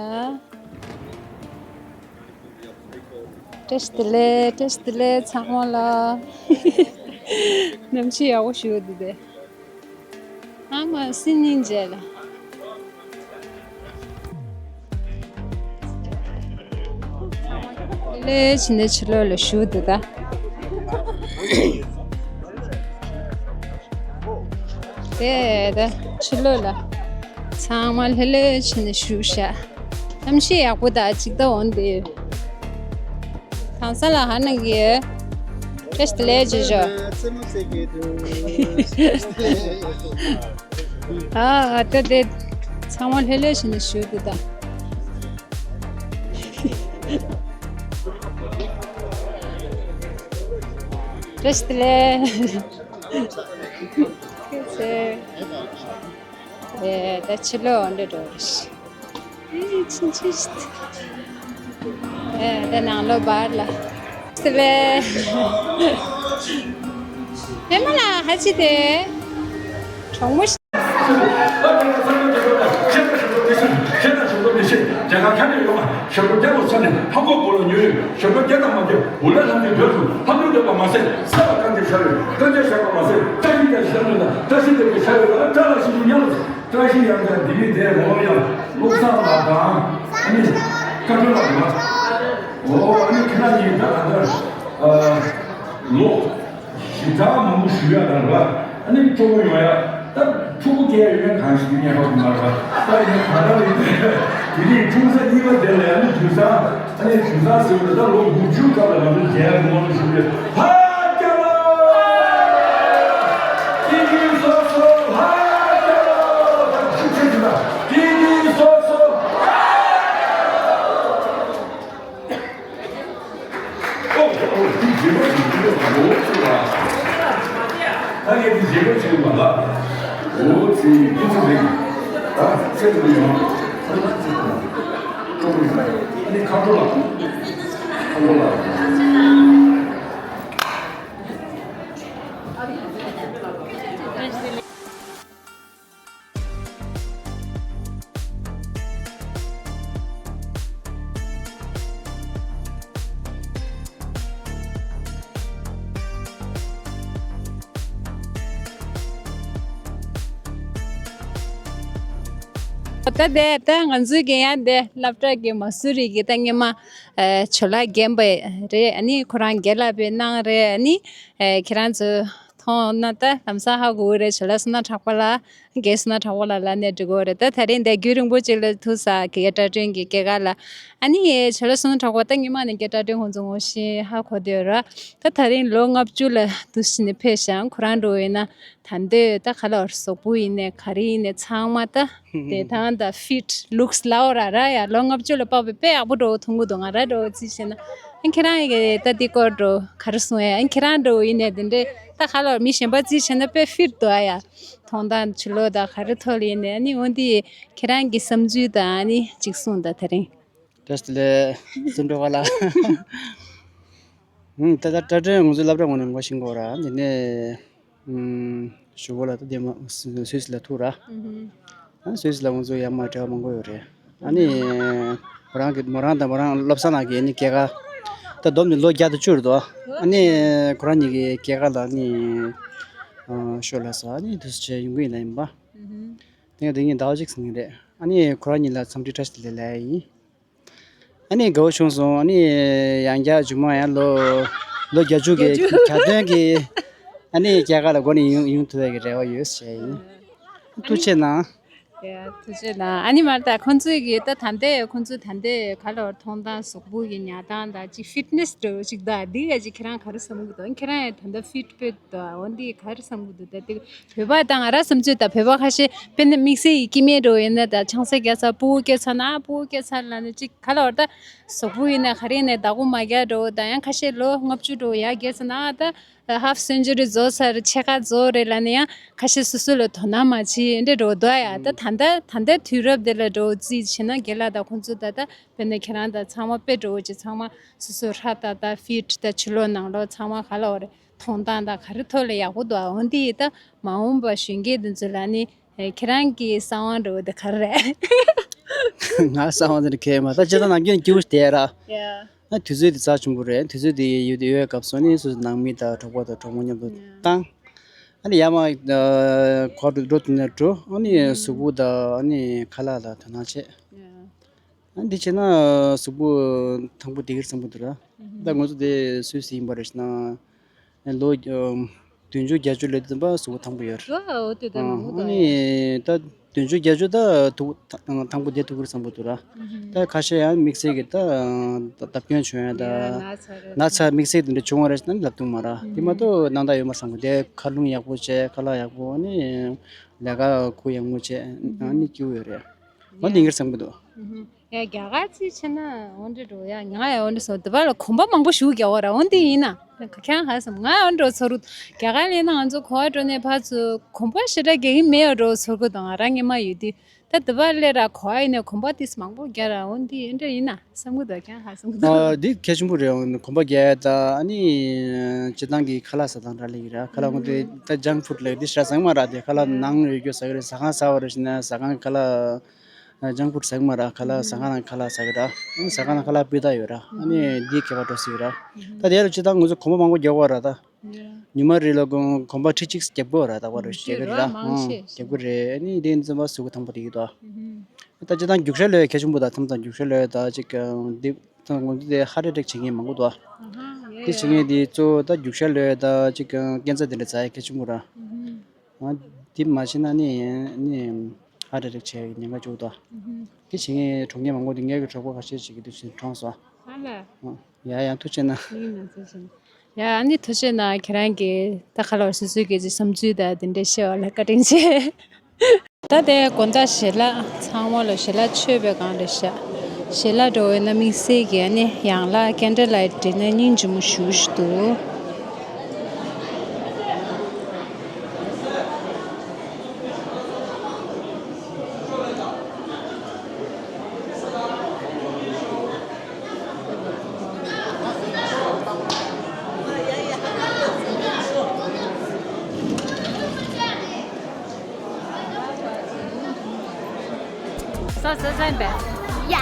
བཀྲ་ཤིས་བདེ་ལེགས། བཀྲ་ཤིས་བདེ་ལེགས་ཚང་མ་ལ། གནམ་གཤིས་ཡག་པོ་ཞིག་འདུག་དེ། ཨ་མ་སི་ཉིན་རྗེས་ལ། ལྷོད་ལྷོད་བྱས་ནས་ཕྱི་ལོགས་ལ་བཞུགས་འདུག་ད། དེ་ད་ཕྱི་ལོགས་ལ་ཚང་མ་ལྷོད་ལྷོད་བྱས་ནས་བཞུགས་ཤག་གནམ་གཤིས་ཡག་པོ་ད་ཅིག་ད་འོང་དེ། གང་ས་ལ་ཧ་ན་གི། བཀྲ་ཤིས་བདེ་ལེགས་ཇོ་ཇོ། རྩེད་མོ་རྩེ་གི་འདུག་ཨ་ཨ་ད་དེ་ཚང་མ་ལྷོད་ལྷོད་བྱས་ནས་བཞུགས་འདུག་ད། བཀྲ་ཤིས་བདེ་ལེགས། ཨེ་ད་ཕྱི་ལོགས་འདྲ་འགྲོ་རེད། ཨེ་ཕྱིན་ཕྱིན་ཕྱིན། ཨེ་ད་ནང་ལོགས་བར་ལ། སི་ལེ། ཨེ་མ་ལ་ཧ་ཅི་དེ། གྲོགས་མོ་ཞིག་བཀྲ་ཤིས་ཡང་ཀྱང་འདི་ཡི་དེ་ངོ་ཡང་བློ་བཟང་ལགས་དང་ཨ་ནི་བཀའ་དྲིན་ལགས་ལ། འོ་ཨ་ནི་ཁྱེད་རང་གཉིས་ད་ད་ལྟ་ལོ་ཞེ་དྲག་མང་པོ་ཞུ་ཡ་དང་ར་ཨ་ནི་སྤྲོ་པོ་ཡོང་ཡ་ད་ཕྲུ་གུ་སྐྱེ་ཡོད་མཁན་གང་ཞིག་ཡིན་ཡ་ཧ་གོ་མ་ར་ད་ཡིན་ན་ད་ལྟ་ཡིན་དེ་རིང་ཆུང་ས་གཉིས་པ་དེ་ལ་ཨ་ནི་དུས་སང་། ཨ་ནི་དུས་སང་ཟེར་བ་ད་ལོ་དགུ་བཅུ་སྐབས་ལ་ང་ཚོ་རྒྱལ་ཡ་དགོངས་པ་ཞུ་རྒྱུ་ཕ་སྐྱ་ལོ། སྐྱིད་སྡུག་སོ་སོ་ཕ་སྐྱ་ལོ། ད་ཤུགས་ཆེ་ཆེ་ད་སྐྱིད་སྡུག་སོ་སོ་ཕ་སྐྱ་ལོ། ཨོ་ཨོ་འདི་རྗེས་མ་ཞིག་འདི་ལོ་ངོ་ཚ་བ། ད་ངས་འདི་རྗེས་མ་ཞིག་མ་ལ། ངོ་ཚ་འདི་ཚ་རེད། ད་ཚེ་ཚུལ་ཡོང་། ཚ་ཚ་ཚ་ཚ། ཀྲོང་ཡོང་། ཨ་ནི་ཁ་ཁྲོ་ལ། ཁ་ཁྲོ་ལ། ད་དེ་ད་ང་ཚོའི་གི་ཡང་དེ་སློབ་གྲྭ་གི་མ་སུ་རི་གི་ད་སྔོན་མ་ཇོ་ལགས་རྒན་པ་རེད། ཨ་ནི་ཁོ་རང་རྒན་ལགས་པའི་གནང་རེད། ཨ་ནི་ཁྱེད་རང་ཚོ་མཐོང་ན་ད་ལམ་སང་ཧ་གོ་གི་རེད། ཇོ་ལགས་བསོད་ནམས་གྲགས་པ་ལགས། རྒན་བསོད་ནམས་གྲགས་པ་ལགས་ལབ་ནས་འགྲིག་གི་རེད། ད་དེ་རིང་འདི་རྒྱུན་རིང་པོ་ཅིག་ལ་ཐུག་ས་གི་སྐད་གྲགས་སྒྲོན་གྱི་སྐྱེས་སྐར་ལ། ཨ་ནི་ཇོ་ལགས་བསོད་ནམས་གྲགས་པ་ད་སྔོན་མ་ནས་སྐད་གྲགས་སྒྲོན་ཁོང་ཚོ་ངོ་ཤེས་ཧ་གོ་བསྡད་ཡོད་ར། ད་དེ་རིང་ལོ་ལྔ་བཅུ་ལ་འདུག་སེ་ནས་ཕེབས་ཤག་ཁོ་རང་འགྲོ་ཡིན་ན་ད་འདོད་ད་ག་ལ་བར་གཟུགས་པོ་ཡིན་ནས་ག་རེ་ཡིན་ནས་ཚང་མ་ད་བདེ་ཐང་ད་ཕིཊ་ལུགས་ལའོ་ར་ར་ཡ་ལོ་ལྔ་བཅུ་ལ་དཔག་པའི་དཔེ་ཡག་པོ་འགྲོ་མཐོང་གི་འདུག་ང་ར་འགྲོ་རྩིས་བྱས་ན་ཨ་ཁྱེད་རང་ཡི་གེ་ད་འདི་སྐོར་འགྲོ་ག་རེ་གསུང་ཡ། ཨ་ཁྱེད་རང་འགྲོ་ཡིན་ནས་དེ་འདྲས་ད་ག་ལ་བར་མི་གཞན་པ་རྩིས་བྱས་ན་དཔེ་ཕིཊ་འདུག་ཨ་ཡ། མཐོང་སྟངས་ཕྱི་ལོགས་དང་ག་རེ་ཐོག་ལ་ཡིན་ནའི་ཨ་ནི་འོན་ཏེ་ཁྱེད་རང་གི་བསམ་ཚུལ་དང་ཨ་ནི་གཅིག་གསུངས་དང་དེ་རིང་། བཀྲ་ཤིས་བདེ་ལེགས་བཙུན་གྲོགས་ལགས། ཧུམ་ད་ལྟ་སྐྲ་སྒྲོན་ང་ཚོའི་སློབ་གྲྭ་ངོས་ནས་ངོ་ཤེས་གོ་ར་འདི་ནས་ཧུམ་ཞུ་གོ་ལ་ད་དེ་མ་སུད་སི་ལ་ཐུག་ར། ཨ་སུད་སི་ལ་ང་ཚོ་ཡར་མར་འབྲེལ་བ་མང་པོ་ཡོད་རེད། ཨ་ནི་མོ་རང་གི་མོ་རང་དང་མོ་རང་བློ་བཟང་ལགས་ཀྱི་ཨ་ནི་སྐྱེས་སྐར་ད་བསྡོམས་ནས་ལོ་བརྒྱ་དང་བཅུ་རེད་དོ། ཨ་ནི་ཁོ་རང་གཉིས་ཀྱི་སྐྱེས་སྐར་ལ་ཨ་ནི་ཨ་ཤོ་ལ་ས་ཨ་ནི་དུས་ཚོད་ཡོང་གི་ཡིན་ལ་ཡིན་པ། དེ་ཡང་དེ་ངས་ཟླ་བ་གཅིག་ཟིན་གྱི་རེད། ཨ་ནི་ཁོ་རང་གཉིས་ལ་འཚམས་འདྲི་བཀྲ་ཤིས་བདེ་ལེགས་ལབ་ཡ་ཡིན། ཨ་ནི་དགའ་བོ་བྱུང་སོང་། ཨ་ནི་ཡང་བསྐྱར་མཇུག་མ་ཡང་ལོ་ལོ་བརྒྱད་ཅུ་གི་བརྒྱད་ཅུ་གྱ་སྟོན་གྱི་ཨ་ནི་སྐྱེས་སྐར་ལ་སྒོ་ནས་ཡོང་ཡོང་ཐུབ་ཡ་གི་རེ་བ་ཡོད་ཟེར་ཡ་ཡིན། ཐུགས་རྗེ་གནང་། ཡ་ཐུགས་རྗེ་གནང་། ཨ་ནི་མར་ད་ཁོང་ཚོས་གི་ད་ད་ལྟའི་ཁོང་ཚོས་ད་ལྟའི་ག་ལ་བར་མཐོང་སྟངས་གཟུགས་པོ་གི་ཉར་སྟངས་དང་ཅིག་ཕིཊ་ནེ་སི་འདྲ་བོ་ཅིག་ད་འདི་ག་ཅིག་ཁྱེད་རང་ག་རེ་བསམ་གི་འདུག་ཁྱེད་རང་ཡང་ད་ལྟ་ཕིཊ་དཔེ་འདུག་འོན་ཏེ་ག་རེ་བསམ་གི་འདུག་ད་དེ་བོད་པ་དང་ང་རང་བསམ་ཚུལ་དང་བོད་པ་ཁ་ཤས་དཔེར་ན་དམིགས་བསལ་གྱི་སྐྱེ་དམན་འདྲ་བོ་ཡིན་ན་ད་ཆང་ས་བརྒྱབ་ཚར་སྤུ་གུ་སྐྱེས་ཚར་ན་སྤུ་གུ་སྐྱེས་ཚར་ལབ་ནས་ཅིག་ག་ལ་བར་ད་གཟུགས་པོ་ཡིན་ན་ག་རེ་ཡིན་ནའི་བདག་པོ་མ་རྒྱག་འདྲ་བོ་དང་ཡང་ཁ་ཤས་ལོ་ལྔ་བཅུ་འདྲ་བོ་ཡར་བརྒལ་ཚར་ན་ད་ཧབ་སེན་ཅུ་རི་རྫོགས་ཚར་ཕྱེད་ཀ་རྫོགས་རེད་ལབ་ནས་ཡང་ཁ་ཤས་སོ་སོ་ལ་དོ་སྣང་མ་བྱེད་འདྲ་འདྲ་བོ་འདུག་ཡ། ད་ད་ལྟ་ད་ལྟའི་དུས་རབས་འདི་ལ་འདྲ་བོ་རྩིས་བྱས་ན་རྒན་ལགས་དང་ཁོང་ཚོ་ད་ད་དཔེར་ན་ཁྱེད་རང་དང་ཚང་མ་དཔེ་འདྲ་བོ་ཅིག་ཚང་མ་སོ་སོ་ཧྲ་ཏག་ཏག་ཕིཊ་ད་ཕྱི་ལོགས་ནང་ལོགས་ཚང་མ་ག་ལ་བར་མཐོང་སྟངས་དང་ག་རེ་ཐོག་ལ་ཡག་པོ་འདུག་འོན་ཏེ་ད་མ་འོངས་པ་གཞོན་སྐྱེས་འདི་ཚོ་ལ་ནི་ ཁྱེད་རང་གི་གསང་བ་འདྲ་བོ་དེ་ག་རེ་རེད། ང་གསང་བ་དེ་ཁེལ་མ་ད་ཅི་ད་ནམ་རྒྱུན་སྐྱིད་པོ་བསྡད་ར། ཡ། ཨ་དུས་ཚོད་དེ་རྩ་ཆེན་པོ་རེད། དུས་ཚོད་དེ་ཡོད་དེ་ཡོད་སྐབས་སུ་ནི་སོ་སོའི་ནང་མི་དང་གྲོགས་པོ་དང་གྲོགས་མོ་མཉམ་དུ་ཡ། བཏང་། ཨ་ནི་ཡར་མར་ག་པར་འགྲོ་འདོད་ན་འགྲོ། ཨ་ནི་ཨུ་གཟུགས་པོ་དང་ཨ་ནི་ཁ་ལག་ལ་དོ་སྣང་བྱེད། ཡ། ཨ་འདི་བྱས་ན་གཟུགས་པོ་ཐང་པོ་བསྡད་ཀྱི་རེད་བསམ་གྱི་འདུག་ར། ཨུ་ད་ང་ཚོ་དེ་སུད་སི་ཡིན་པ་རེད་ཟེར་ན་ལོ་བདུན་ཅུ་བརྒྱད་ཅུ་ལོན་ཙམ་པ་གཟུགས་པོ་ཐང་པོ་ཡོད་རེད། ཨ་འོ་དེ་ད་ཨ་མང་པོ་ཨ་དང་ནི་ད་བདུན་ཅུ་བརྒྱད་ཅུ་ད་ཐུག་ཐང་པོ་བསྡད་ཐུབ་ཀྱི་རེད་བསམ་གྱི་འདུག་ར། ཨུ་ད་ཁ་ཤས་ཡང་དམིགས་བསལ་གྱི་ད་བརྡབ་སྐྱོན་བྱུང་ཡ་ད་ཡ་ན་ཚ་རེད། ན་ཚ་དམིགས་བསལ་དེ་འདྲ་བྱུང་བ་རེད་ཟེར་ན་ལབ་ཐུབ་མ་ར། དེ་མ་གཏོགས་སྣང་དག་ཡོད་མ་རེད་བསམ་གྱི་འདུག་ཁ་རླུང་ཡག་པོ་བྱས་ཁ་ལག་ཡག་པོ་ཨ་ནི་ལས་ཀ་གུ་ཡངས་པོ་བྱས་ཨ་ནི་སྐྱིད་པོ་ཡོད་རེད། ང་དེ་འདྲ་བསམ་གྱི་འདུག་ཡ་རྒྱ་གར་ཅིག་ཕྱིན་ན་འོ་འདྲ་འགྲོ་ཡ། ང་ཡང་འོ་འདྲ་སོང་དེ་བ་ལ་གོམ་པ་མང་པོ་ཞིག་རྒྱག་པ་ར། འོ་འདི་ཡིན་ན་ཁྱེད་རང་ག་རེ་བསམ། ང་འོ་འདྲ་ཚོར་རྒྱ་གར་སླེབས་ན་ང་ཚོ་གོ་བ་འགྲོ་ནས་ཕར་ཚུར་གོམ་པ་ཞེ་དྲག་རྒྱག་གི་མེད་འོ་འདྲ་ཚོར་གི་འདུག་ང་རང་སྔོན་མ་ཡོད་དུས་ད་དེ་བ་སླེབས་ར་གོ་བ་ཡིན་ནས་གོམ་པ་ཏིས་མང་པོ་རྒྱག་ར། འོ་འདི་འདྲ་ཡིན་ན་བསམ་གི་འདུག་ཁྱེད་རང་ག་རེ་བསམ་གི་འདུག་ཨ་འདི་གལ་ཆེན་པོ་རེད། གོམ་པ་རྒྱག་ཡ་ད་ཨ་ནི་སྤྱིར་བཏང་གི་ཁ་ལག་ཟ་སྟངས་འདྲ་ལེགས་ཡིན་ར། ཁ་ལག་ངོ་དེ་ད་ཇང་ཕུཌ་ལབ་འདི་ཞེ་དྲག་ཟ་གི་མ་ར། དེ་ཁ་ལག་ནང་ཡོད་རྒྱུ་ཟ་གི་རེད། ཟ་ཁང་ཟ་བ་རེད་ཟེར་ན་ཟ་ཁང་ཁ་ལག་ཇང་ཕུཌ་ཟ་གི་མ་ར། ཁ་ལག་ཟ་ཁང་ནང་ཁ་ལག་ཟ་གི་ར། ཨ་ནི་ཟ་ཁང་ནང་ཁ་ལག་སྤུས་དག་ཡོད་ར། ཨ་ནི་འདི་ཁྱད་པར་འགྲོ་སྲིད་ར། ད་དེ་ལ་སྤྱིར་བཏང་ང་ཚོ་གོམ་པ་མང་པོ་རྒྱག་པ་ར། ད་ཉི་མ་རེ་ལ་གོམ་གོམ་པ་ཁྲི་གཅིག་རྒྱག་དགོས་ར། ད་བར་རེ་རྒྱག་གི་ར། རྒྱག་གི་རེད། ཨ་ནི་དེ་ཡིན་ཙམ་པ་གཟུགས་པོ་ཐང་པོ་དེ་གི་ད། ད་སྤྱིར་བཏང་རྒྱུག་ཤར་ལོས་གལ་ཆེན་པོ་ད་མཚམས་མཚམས་རྒྱུག་ཤར་ལོས་ད་ཅིག་འདི་ད་ང་ཚོ་དེ་ཧར་ཊི་ཨེ་ཊེག་བྱེད་མཁན་མང་པོ་འདུག་དེ་བྱེད་མཁན་དེ་གཙོ་བོ་ད་རྒྱུག་ཤར་ལོས་ད་ཅིག་ཀན་སར་དེ་འདྲ་ཟ་ཡ་གལ་ཆེན་པོ་ར། ཨ་འདི་མ་བྱས་ན་ནི་ནི་ཧར་ཊི་ཨེ་ཊེག་བྱེད་ཡ་ཉེན་ཁ་བཅུག་འདུག་དེ་བྱེད་མཁན་གྲོངས་མཁན་མང་པོ་འདུག་ངའི་གྲོགས་པོ་ཁ་ཤས་ཅིག་གི་དུས་ཆེན་གྲོངས་སོང་། ཨ་ལ། ཡ་ཡང་ཐུགས་རྗེ་གནང་། ཡིན་ན་ཐུགས་རྗེ་གནང་། ཡ་ཨ་ནི་ཐུགས་རྗེ་གནང་། ཁྱེད་རང་གིས་ད་ཁ་ལོར་སོ་སོའི་གི་བསམ་ཚུལ་དང་དེ་འདྲ་བཤད་པ་ལ་བཀའ་དྲིན་ཆེ། ད་ལྟའི་དགོང་དག་ཞལ་ལག་ཚང་མ་ལ་ཞལ་ལག་མཆོད་པའི་སྒང་རེད་ཤག་ཞལ་ལག་འགྲོ་བའི་ན་དམིགས་བསལ་གྱི་ཨ་ནི་ཡང་ལ་ཀེན་ཌལ་ལའིཊ་འདྲེན་ན་སྙིང་རྗེ་མོ་ཞུ་ཞུ་འདུག་ས་ས་ས་པས། ཡ།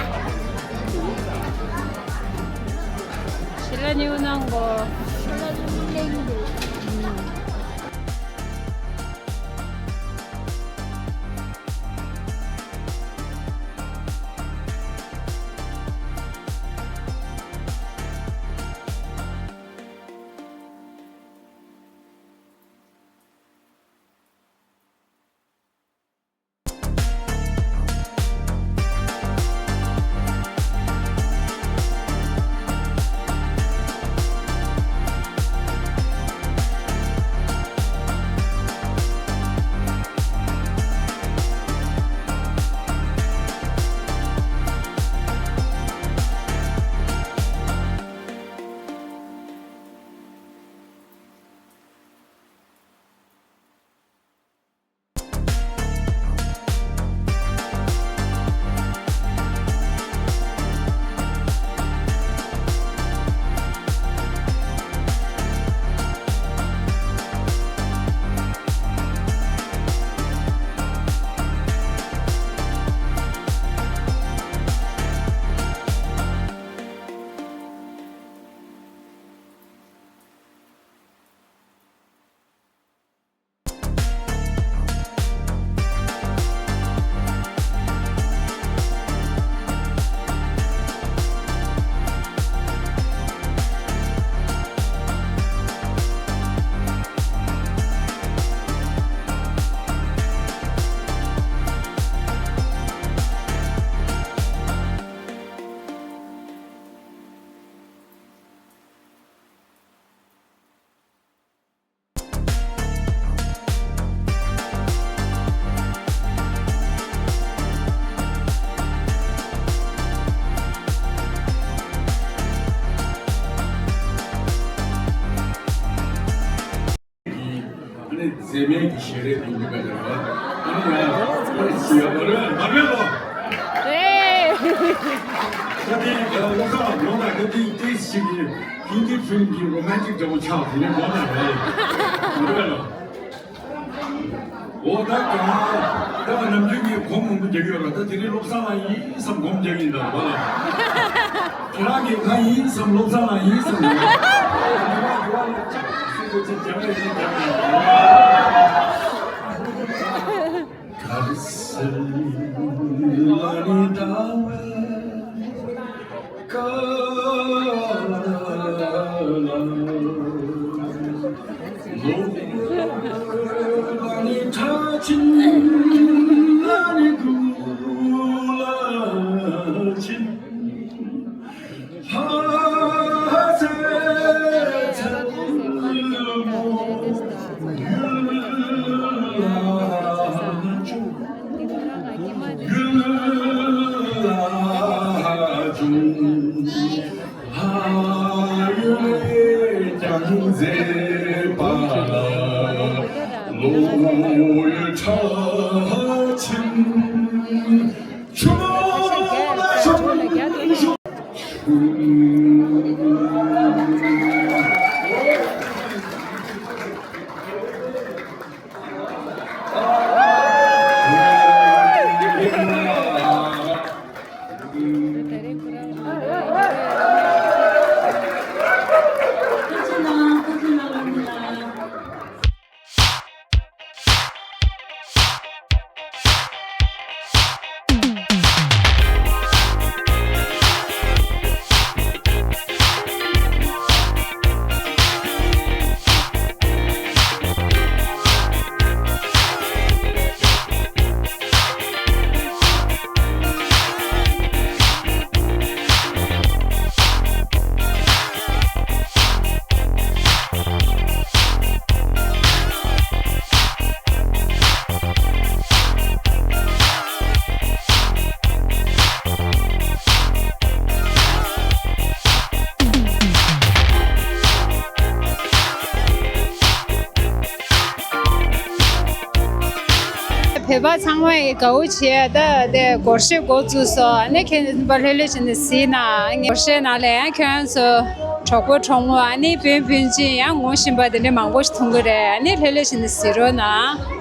ཞི་ལ་ཉིའུ་ནང་གོ། ཨ་ནི་མཛེས་མའི་གི་ཞལ་རས་དེ་འདི་ག་རེ་རེད། ཨ་ནི་ཡང་ཨ་ནི་ཞི་ཡ་མ་རེད་མ་རེད་ལོ། རེད། ད་དེ་ཡི་ག་ལ་ཁ་ལ་ལོ་ད་ག་དེ་ཏེ་ཞིག་གི་ཧིན་དི་ཕིལམ་གི་རོ་མན་ཊིག་འདྲ་བོ་ཆགས་དེ་ནས་ལོ་ད་རེད་མ་རེད་ལོ། འོ་ད་ག་ད་ནམ་རྒྱུན་གྱི་སྒོམ་མང་པོ་རྒྱག་ཡོད་ར། ད་དེ་རིང་བློ་བཟང་ལགས་ཡིན་བསམ་སྒོམ་རྒྱག་ཡིན་ད་ར་བ་ལ། ཁྱེད་རང་གིས་ང་ཡིན་བསམ་བློ་བཟང་ལགས་ཡིན་བསམ་ཡོད། དེ་བ་དེ་བ་ལ་ཅག་སེ་གོ་ཚེ་རྒྱག་ཡ་ཡིན་རྒྱག་ཡ། ག་རེ་ཟེར་ལ་ནི་ད་བས། བོད་པ་ཚང་མ་ཡི་དགའ་བོ་བྱས་ད་དེ་སྒོར་གཞས་འགོ་བཙུགས་སོ། ཨ་ནི་ཁྱེད་འདི་པ་ལྷོད་ལྷོད་བྱས་ནས་གཟིགས་ན་ངས་སྒོར་གཞས་ནང་ལ་ཡང་ཁྱོད་ཚོ་གྲོགས་པོ་གྲོགས་མོ་ཨ་ནི་སྤུན་སྤུན་མཆེད་ཡང་ངོ་ཤེས་པ་དེ་འདྲ་མང་པོ་ཞིག་མཐོང་གི་རེད། ཨ་ནི་ལྷོད་ལྷོད་བྱས་ནས་གཟིགས་རོགས་གནང་།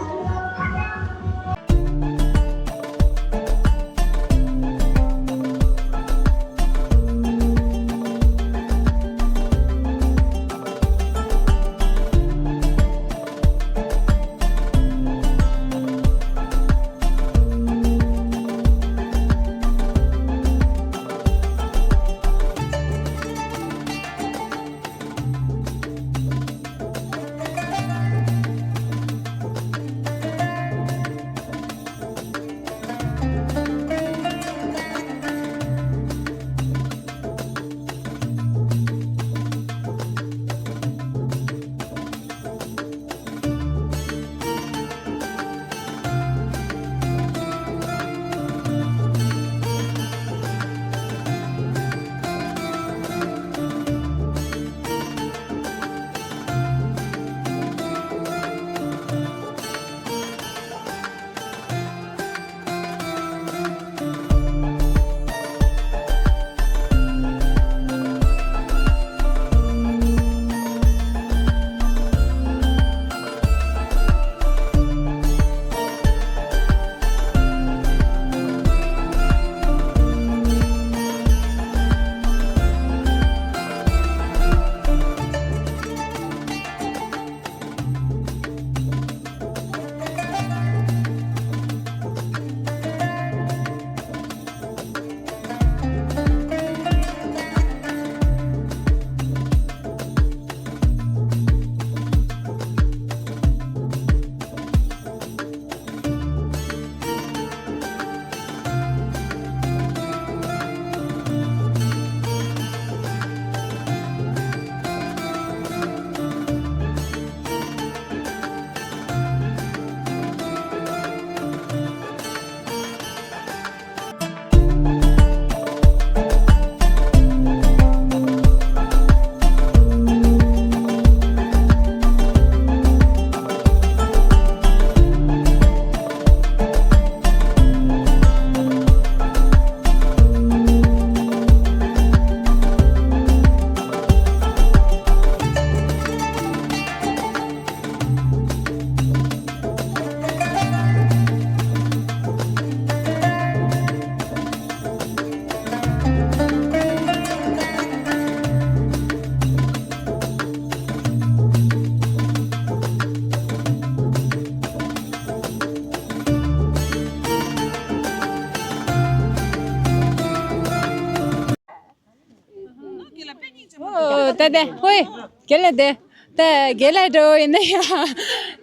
ད་དེ་ཧོས་རྒན་ལགས་དེ། ད་རྒན་ལགས་འདྲ་བོ་ཡིན་ན་ཡང་།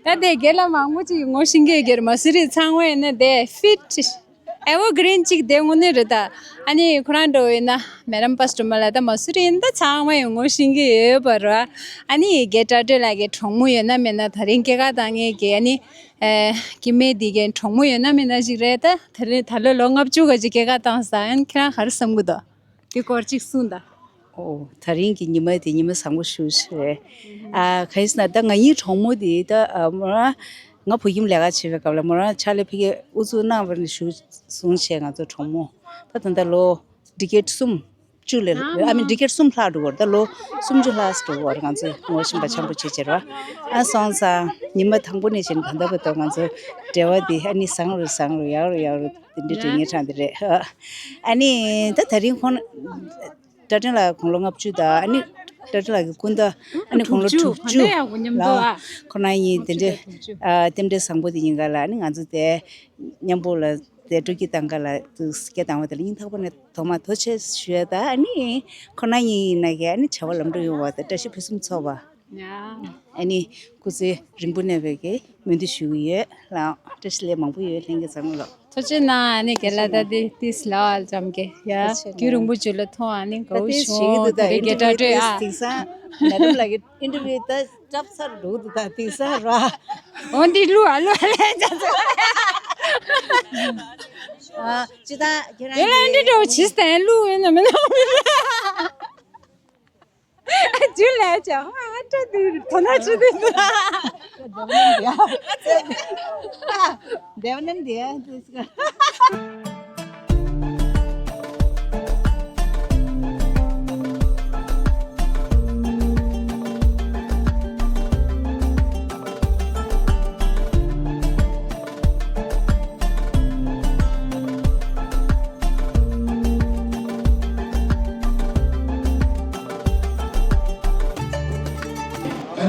ད་དེ་རྒན་ལགས་མང་པོ་ཅིག་ངོ་ཤེས་ཀྱི་ཡོད་ཀྱི་རེད། མ་སུ་རི་ཚང་མ་ཡིན་ན་དེ་ཕིཊ་ཨེ་ཝར་གྷི་རིན་ཅིག་དེ་དངོས་གནས་རེད་ད། ཨ་ནི་ཁོ་རང་འདྲ་བོ་ཡིན་ན་མེ་ཌམ་པ་སི་ཊོ་མ་ལགས་ད་མ་སུ་རི་ཡིན་ད་ཚང་མ་ཡང་ངོ་ཤེས་ཀྱི་ཡོད་པ་རེད། ཨ་ནི་རྒན་ཊ་ཊེ་ལགས་ཀྱི་གྲོགས་མོ་ཡོད་ན་མེད་ན་དེ་རིང་སྐྱེས་སྐར་བཏང་མཁན་གྱི་ཨ་ནི། ཨེ། སྐྱེ་དམན་དེ་གའི་གྲོགས་མོ་ཡོད་ན་མེད་ན་ཞིག་རེད་ད། དེ་རིང་ད་ལོ་ལོ་ལྔ་བཅུ་ག་ཅིག་སྐྱེས་སྐར་བཏང་ས་ཡང་ཁྱེད་རང་ག་རེ་བསམ་གི་འདུག་དེ་སྐོར་ཅིག་གསུངས་དང་། ཨོ། ད་རིང་གི་ཉི་མ་དེ་ཉི་མ་བཟང་པོ་ཞེ་པོ་ཞིག་རེད། ཨ། ག་ཡིན་ཟེར་ན་ད་ང་གཉིས་གྲོགས་མོ་དེ་ད་ཨ་མོ་རང་ང་བོད་ཁྱིམ་ལས་ཀ་བྱེད་པའི་སྐབས་ལ་མོ་རང་ཕྱག་ལས་ཕ་གིར་དབུ་འཛུགས་གནང་བ་ནས་ཞུ་བཟུང་བྱས་ང་ཚོ་གྲོགས་མོ་ད་ད་ལྟ་ལོ་ཌི་ཀེ་ཌི་གསུམ། བཅུ་ལས། ཨ་མི་ཌི་ཀེ་ཌི་གསུམ་ལྷག་འགྲོ་གི་རེད། ད་ལོ་སུམ་ཅུ་ལྷག་འགྲོ་གི་རེད། ང་ཚོས་ངོ་ཤེས་པ་འཆམ་པོ་བྱེད་བྱེད་ར། ཨ་སོང་ཙང་ཉི་མ་དང་པོ་ནས་བྱས་ནས་ད་ལྟ་བར་དུ་ང་ཚོ་འབྲེལ་བ་འདི་ཨ་ནི་བཟང་རུ་བཟང་རུ་ཡག་རུ་ཡག་རུ་འདི་འདྲ་འདྲ་ངེས་དྲགས་འདི་རེད། ཨ་ནི་ད་ད་རིང་ཁོང་ཊ་ཊེ་ལགས་དགུང་ལོ་ལྔ་བཅུ་དང་ཨ་ནི་ཊ་ཊེ་ལགས་ཀྱི་སྐུ་ཟླ་ཨ་ནི་དགུང་ལོ་དྲུག་ཅུ་ལ་ཁོང་རྣམ་གཉིས་འདི་འདྲའི་ཨ་རྟེན་འབྲེལ་བཟང་པོ་འདི་ཡིན་ག་ལ་ཨ་ནི་ང་ཚོ་དེ་མཉམ་པོ་ལ། དེ་སྤྲོ་སྐྱིད་བཏང་ག་ལ་དུ་སྐད་བཏང་བ་དེ་ལ་སྙིང་ཐག་པ་ནས་ཐོག་མར་ཐུགས་རྗེ་ཆེ་ཞུ་ཡ་ད། ཨ་ནི་ཁོ་ན་ཡིན་ན་གི་ཨ་ནི་བྱ་བ་ལམ་འགྲོ་ཡོང་བ་དང་བཀྲ་ཤིས་ཕུན་སུམ་ཚོགས་པ། ཨ་ནི་སྐུ་ཚེ་རིང་པོ་གནས་པའི་གི་སྨོན་འདུན་ཞུ་གི་ཡོད་ལགས། བཀྲ་ཤིས་བདེ་ལེགས་མང་པོ་ཡོད་ལྷན་རྒྱས་ཚང་མ་ལ། ཐུགས་རྗེ་གནང་། ཨ་ནི་རྒན་ལགས་ད་དེ་ཏིས་ལ་ཨལ་ཙམ་གི་ཡ་ཐུགས་རྗེ་རྒྱུན་རིང་པོ་བརྒྱུད་ལ་ཐོང་ཨ་ནི་དགའ་བོ་ད་ཏིས་བྱུང་ཞིག་འདུག་ད་དེ་རིང་རྒན་ཊ་ཊེ་ཨ་ཏིས་དེང་སང་མེ་ཌམ་ལགས་ཀྱི་ཨིན་ཊར་བིའུ་ད། སྐྲབ་ཚར་འདུག་འདུག་ད་དེང་སང་ར། འོ་འདི་ལུ་ཨ་ལུ་ཨ་ལས་ཅག་ཚོ། ཨ་ཅི་ད་ཁྱེད་རང་དེ་ལ་འདི་འདྲ་བོ་ཇི་ལྟར་ལུ་ཡིན་ན་མིན་ན། ཇུ་ལས་ཅག་ཨ་ཏྲ་འདི་ཐོ་ན་ཅི་འདི་འདུག་དེ་བ་ནན་དེ། ཨ་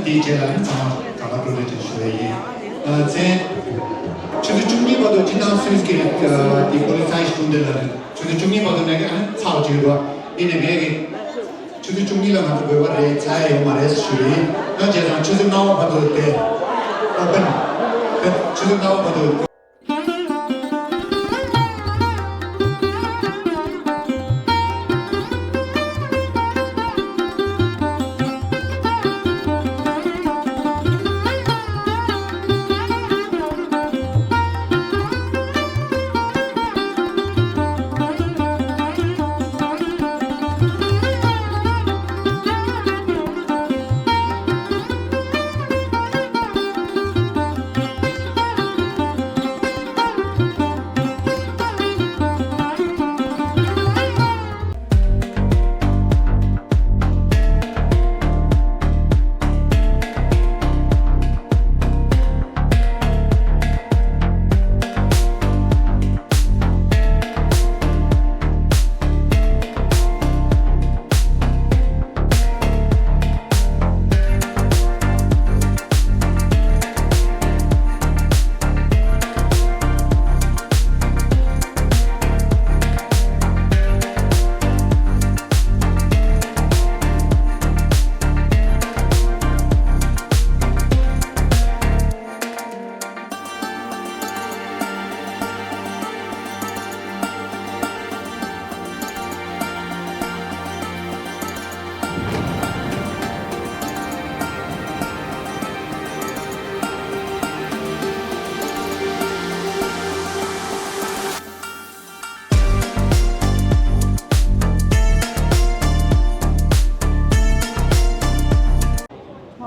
འདིའི་རྗེས་ལ་ནི་ཚང་མ་ག་པར་འགྲོ་རེད་ཅེས་ཞུ་ཡ་ཡིན། ཨ་མཚན། ཆུ་ཚོད་བཅུ་གཉིས་བར་དུ་སྤྱི་བཏང་སུད་སི་གི་ཨ་དེ་པོ་ལི་སི་ཚའི་གཞུང་འབྲེལ་ལ་རེད། ཆུ་ཚོད་བཅུ་གཉིས་བར་དུ་ནས་ཨ་ནི་ཚར་བ་བྱེད་རོགས། ཡིན་ནའི་ངས་ཀྱི་ཆུ་ཚོད་བཅུ་གཉིས་ལ་ང་ཚོ་དགོས་པ་རེད། ཚར་ཡ་ཡོད་མ་རེད་ཞུ་ཡིན། ཡང་བྱས་ཙང་ཆུ་ཚོད་ལྔ་པ་བར་དུ་དེ་ཨོ་པན་དེ་ཆུ་ཚོད་ལྔ་པ་བར་དུ།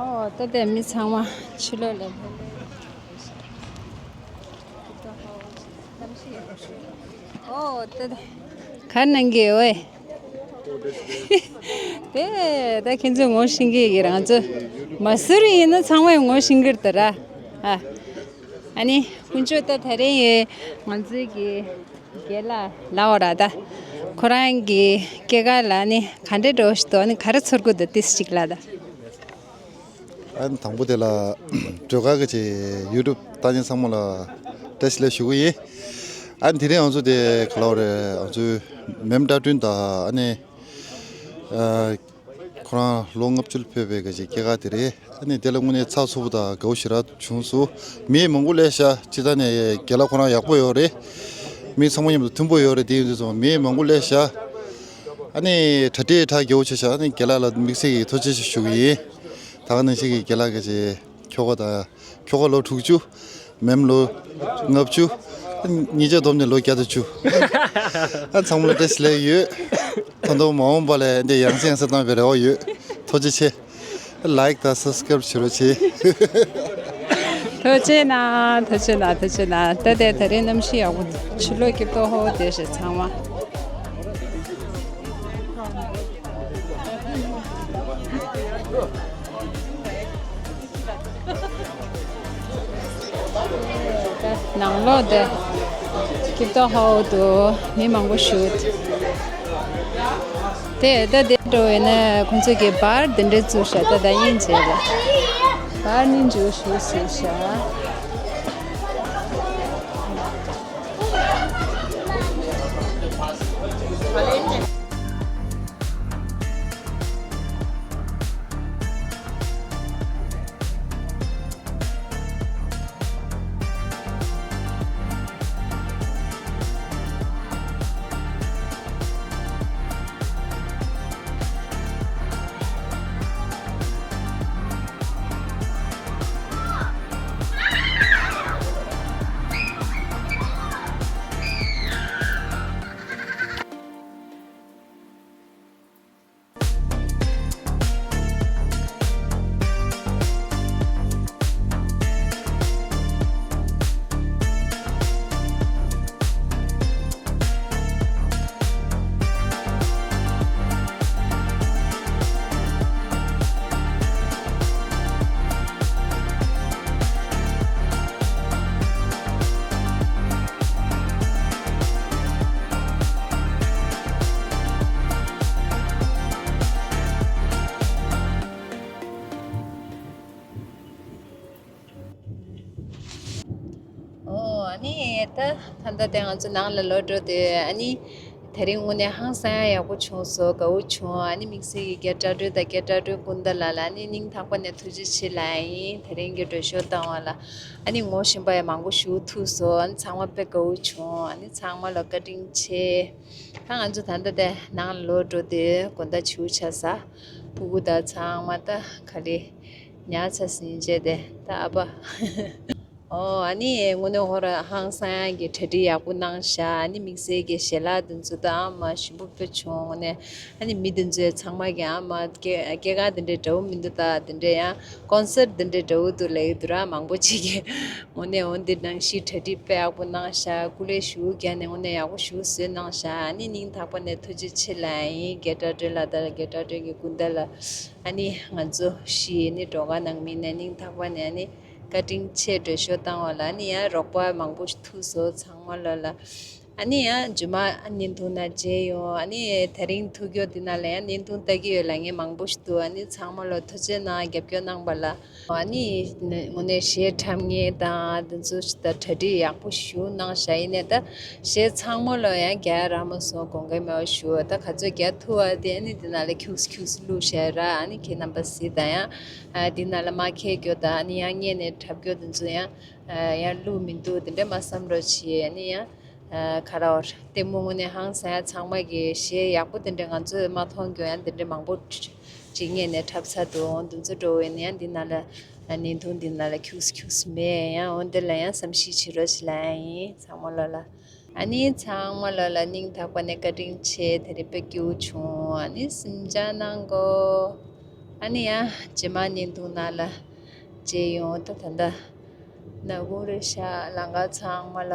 ཨོ་ད་ལྟ་མི་ཚང་མ་ཕྱི་ལོགས་ལ་ཨོ་ད་ལྟ་ག་གནང་གི་ཡོད་ཨེ། དེ་ད་ཁྱེད་ཚོས་ངོ་ཤེས་ཀྱི་ཡོད་ཀྱི་རེད། ང་ཚོ་མ་སུ་རི་ཡིན་ན་ཚང་མས་ངོ་ཤེས་ཀྱི་རེད་ད་ར། ཨ་ཨ་ནི་དཀོན་མཆོག་ད་ད་རེས་ཡོད་ང་ཚོའི་གི་རྒན་ལགས་ལབ་འོ་ར་ད། ཁོ་རང་གི་སྐྱེས་སྐར་ལ་ནི་ག་འདྲས་འགྲོ་ཞིག་འདུག་ཨ་ནི་ག་རེ་ཚོར་གི་འདུག་ཏིས་ཅིག་ལབ་ད། ཨ་ནི་དང་པོ་དེ་ལ་སྒྲོལ་དཀར་གྱི་ཅིག་ཡུ་ཊུབ་ལྟ་མཁན་ཚང་མ་ལ་བཀྲ་ཤིས་བདེ་ལེགས་ཞུ་གི་ཡིན། ཨ་ནི་དེ་རིང་ང་ཚོ་དེ་ག་ལབ་རེད། ང་ཚོའི་མེམ་བཀྲ་སྒྲོན་དང་ཨ་ནི་ཨ། ཁོ་རང་ལོ་ལྔ་བཅུ་ལ་ཕེབས་པའི་ག་ཅིག་སྐྱེས་སྐར་དེ་རེད། ཨ་ནི་དེ་ལ་དངོས་གནས་ཚགས་ཚུད་པོ་དང་དགའ་བོ་ཞེ་དྲག་བྱུང་སོང་། མི་མང་པོ་སླེབས་ཤག་སྤྱིར་བཏང་ནས་རྒན་ལགས་ཁོ་རང་ཡག་པོ་ཡོད་རེད། མི་ཚང་མ་མཉམ་དུ་མཐུན་པོ་ཡོད་རེད། དེ་ཡིན་དུས་ཙང་མི་མང་པོ་སླེབས་ཤག་ཨ་ནི་གྲ་སྒྲིག་གྲ་རྒྱས་པོ་བྱས་ཤག་ཨ་ནི་རྒན་ལགས་ལ་དམིགས་བསལ་གྱི་ཐུགས་རྗེ་ཆེ་ཞུ་གི་ཡིན། ད་ག་ནང་བཞིན་གྱི་རྒན་ལགས་ག་ཅིག་ཁྱོ་ག་དང་། ཁྱོ་ག་ལོ་དྲུག་ཅུ། མེམ་ལོ་ལྔ་བཅུ། ཨ་ནི་གཉིས་ཆ་བསྡོམས་ནས་ལོ་བརྒྱ་དང་བཅུ། ཨ་ཚང་མ་ལ་བཀྲ་ཤིས་བདེ་ལེགས་ཡོད། ད་དུང་མ་འོངས་པ་ལ་འདི་ཡང་སེ་ཡང་སེ་བཏང་བའི་རེ་བ་ཡོད། ཐུགས་རྗེ་ཆེ། ལའིཀ་དང་སབ་སི་ཀ་རེབ་བྱེད་རོགས་བྱེད། ཐུགས་རྗེ་གནང་། ཐུགས་རྗེ་གནང་། ཐུགས་རྗེ་གནང་། ད་ལྟའི་ད་རིང་གནམ་གཤིས་ཡག་པོ། ཕྱི་ལོགས་སྐྱིད་པོ་ཧོ་ཧོ་བསྡད་ཤག་ཚང་མ། ནང་ལོགས་དེ་སྐྱིད་པོ་ཧོ་ཧོ་འདུག་མི་མང་པོ་བཞུགས། དེ་ད་དེ་འགྲོ་བས་ན་ཁོང་ཚོ་གི་བར་དེ་འདྲས་བཙུགས་ཤག་ད་ད་དབྱིན་ཇི་ལ་བར་སྙིང་རྗེ་བཞུགས་ཟེར་ཤག་ཨོ། ཨ་ནི་ད་ད་ལྟ་དེ་ང་ཚོ་ནང་ལ་ལོག་འགྲོ་དུས། ཨ་ནི་དེ་རིང་དངོས་གནས་ཧང་སང་ཡག་པོ་བྱུང་སོང་། དགའ་བོ་བྱུང་། ཨ་ནི་དམིགས་བསལ་གྱི་རྒན་བཀྲ་སྒྲོལ་དང་རྒན་བཀྲ་སྒྲོལ་སྐུ་ཟླ་ལགས་ལ་ཨ་ནི་སྙིང་ཐག་པ་ནས་ཐུགས་རྗེ་ཆེ་ལབ་ཡིན། དེ་རིང་གི་འགྲོ་ཞོར་བཏང་བ་ལ་ཨ་ནི་ངོ་ཤེས་པ་ཡང་མང་པོ་ཞིག་ཐུག་སོང་། ཨ་ནི་ཚང་མ་དཔེ་དགའ་བོ་བྱུང་། ཨ་ནི་ཚང་མ་ལ་བཀའ་དྲིན་ཆེ། ད་ང་ཚོ་ད་ལྟ་དེ་ནང་ལ་ལོག་འགྲོ་དུས་དགོང་དག་བྱིའུ་ཆགས་ས། ཕྲུ་གུ་དང་ཚང་མ་ད་ག་ལེ་ཉལ་ཚར་ཟིན་བྱས་ཏེ་ད་ཨ་ཕ། ཨོ། ཨ་ནི་དངོས་གནས་ཧོ་ར་ཧང་སང་གི་གྲ་སྒྲིག་ཡག་པོ་གནང་ཤག་ཨ་ནི་དམིགས་བསལ་གྱི་ཞལ་ལག་དེ་ཚོ་ད་ཨ་མ་ཞིམ་པོ་དཔེ་བྱུང་། དངོས་གནས་ཨ་ནི་མི་དེ་ཚོས་ཚང་མ་གི་ཨ་མ་སྐྱེ་སྐྱེས་སྐར་དེ་འདྲའི་འདྲ་བོ་མི་འདུག་ད་དེ་འདྲའི་ཡང་ཀོན་སར་དེ་འདྲའི་འདྲ་བོ་འདུག་ལབ་ཀྱི་འདུག་ར། མང་པོ་ཅིག་གིས་དངོས་གནས་འོ་འདི་ནང་བཞིན་གྲ་སྒྲིག་དཔེ་ཡག་པོ་གནང་ཤག་སྐུ་ལས་ཞུ་རྒྱ་ནས་དངོས་གནས་ཡག་པོ་ཞིག་བཟོས་གནང་ཤག་ཨ་ནི་སྙིང་ཐག་པ་ནས་ཐུགས་རྗེ་ཆེ་ལབ་ཡིན། རྒན་བཀྲ་སྒྲོལ་ལགས་དང་རྒན་བཀྲ་སྒྲོལ་གྱི་སྐུ་ཟླ་ལགས། ཨ་ནི་ང་ཚོ་བཞི་ནི་སྒྲོལ་དཀར་ནང་མི་ནས་སྙིང་ཐག་པ་ནས་ཨ་ནི་བཀའ་དྲིན་ཆེ། འགྲོ་ཞོར་བཏང་བ་ལ་ཨ་ནི་ཡང་རོགས་པ་མང་པོ་ཞིག་ཐུག་སོང་ཚང་མ་ལོ་ལ། ཨ་ནི་ཡང་རྗེས་མ་ཨ་བརྙན་ཐུང་ནང་མཇལ་ཡོང་། ཨ་ནི་དེ་རིང་ཐུག་རྒྱུ་འདི་ནང་ལ་ཡང་བརྙན་ཐུང་ལྟ་གི་ཡོད་ལབ་མཁན་མང་པོ་ཞིག་འདུག་ཨ་ནི་ཚང་མ་ལོ་ཐུགས་རྗེ་གནང་རྒྱབ་སྐྱོར་གནང་བ་ལ། ཨ་ནི་དངོས་གནས་གཞས་འཁྲབ་མཁན་དང་དེ་ཚོ་ཞིག་ད་གྲ་སྒྲིག་ཡག་པོ་ཞིག་གནང་ཤག་ཡིན་ནའི་ད་གཞས་ཚང་མ་ལོ་ཡང་རྒྱག་རག་མ་སོང་། དགོངས་འགལ་མེད་པ་ཞུ། ད་ག་ཚོད་རྒྱག་ཐུབ་པ་དེ་ཨ་ནི་འདི་ནང་ལ་ཁྱུགས་ཁྱུགས་བླུགས་བཞག་ར། ཨ་ནི་ཁྱེད་རྣམ་པ་གཟིགས་དང་། ཡང་ཨ་འདི་ནང་ལ་མ་ཁེལ་རྒྱུ་དང་། ཨ་ནི་ཡང་སྔས་ནས་འཁྲབ་རྒྱུ་དེ་ཚོ་ཡང་ཨ་ཡང་བླུགས་མི་འདུག་དེ་འདྲ་མ་བསམ་རོགས་བྱེད། ཨ་ནི་ཡང་ཨ་ག་རེ་བར་ལྟད་མོ་དངོས་གནས་ཧང་སང་ཡ། ཚང་མ་གི་གཞས་ཡག་པོ་དེ་འདྲ་ང་ཚོས་མ་མཐོང་རྒྱུ་ཡང་དེ་འདྲ་མང་པོ་ཅིག་སྔས་ནས་འཁྲབ་ཚར་འདུག་འོ་འདི་ཚོ་འགྲོ་བས་ནས་ཡང་འདི་ནང་ལ་ཨ་བརྙན་ཐུང་འདི་ནང་ལ་ཁྱུགས་ཁྱུགས་མེད། ཡང་འོ་འདི་ལ་ཡང་བསམ་ཤེས་བྱེད་རོགས་བྱེད་ལབ་ཡིན་ཚང་མ་ལོ་ལ། ཨ་ནི་ཚང་མ་ལོ་ལ་སྙིང་ཐག་པ་ནས་བཀའ་དྲིན་ཆེ། དེ་རིང་དཔེ་སྐྱིད་པོ་བྱུང་། ཨ་ནི་གཟིམ་འཇག་གནང་གོ་ཨ་ནི་ཡང་རྗེས་མ་བརྙན་ཐུང་ནང་ལ་མཇལ་ཡོང་། ད་ད་ལྟ་ནག་ཁུང་རེད་ཤག་ལམ་ཁ་ཚང་མ་ལ།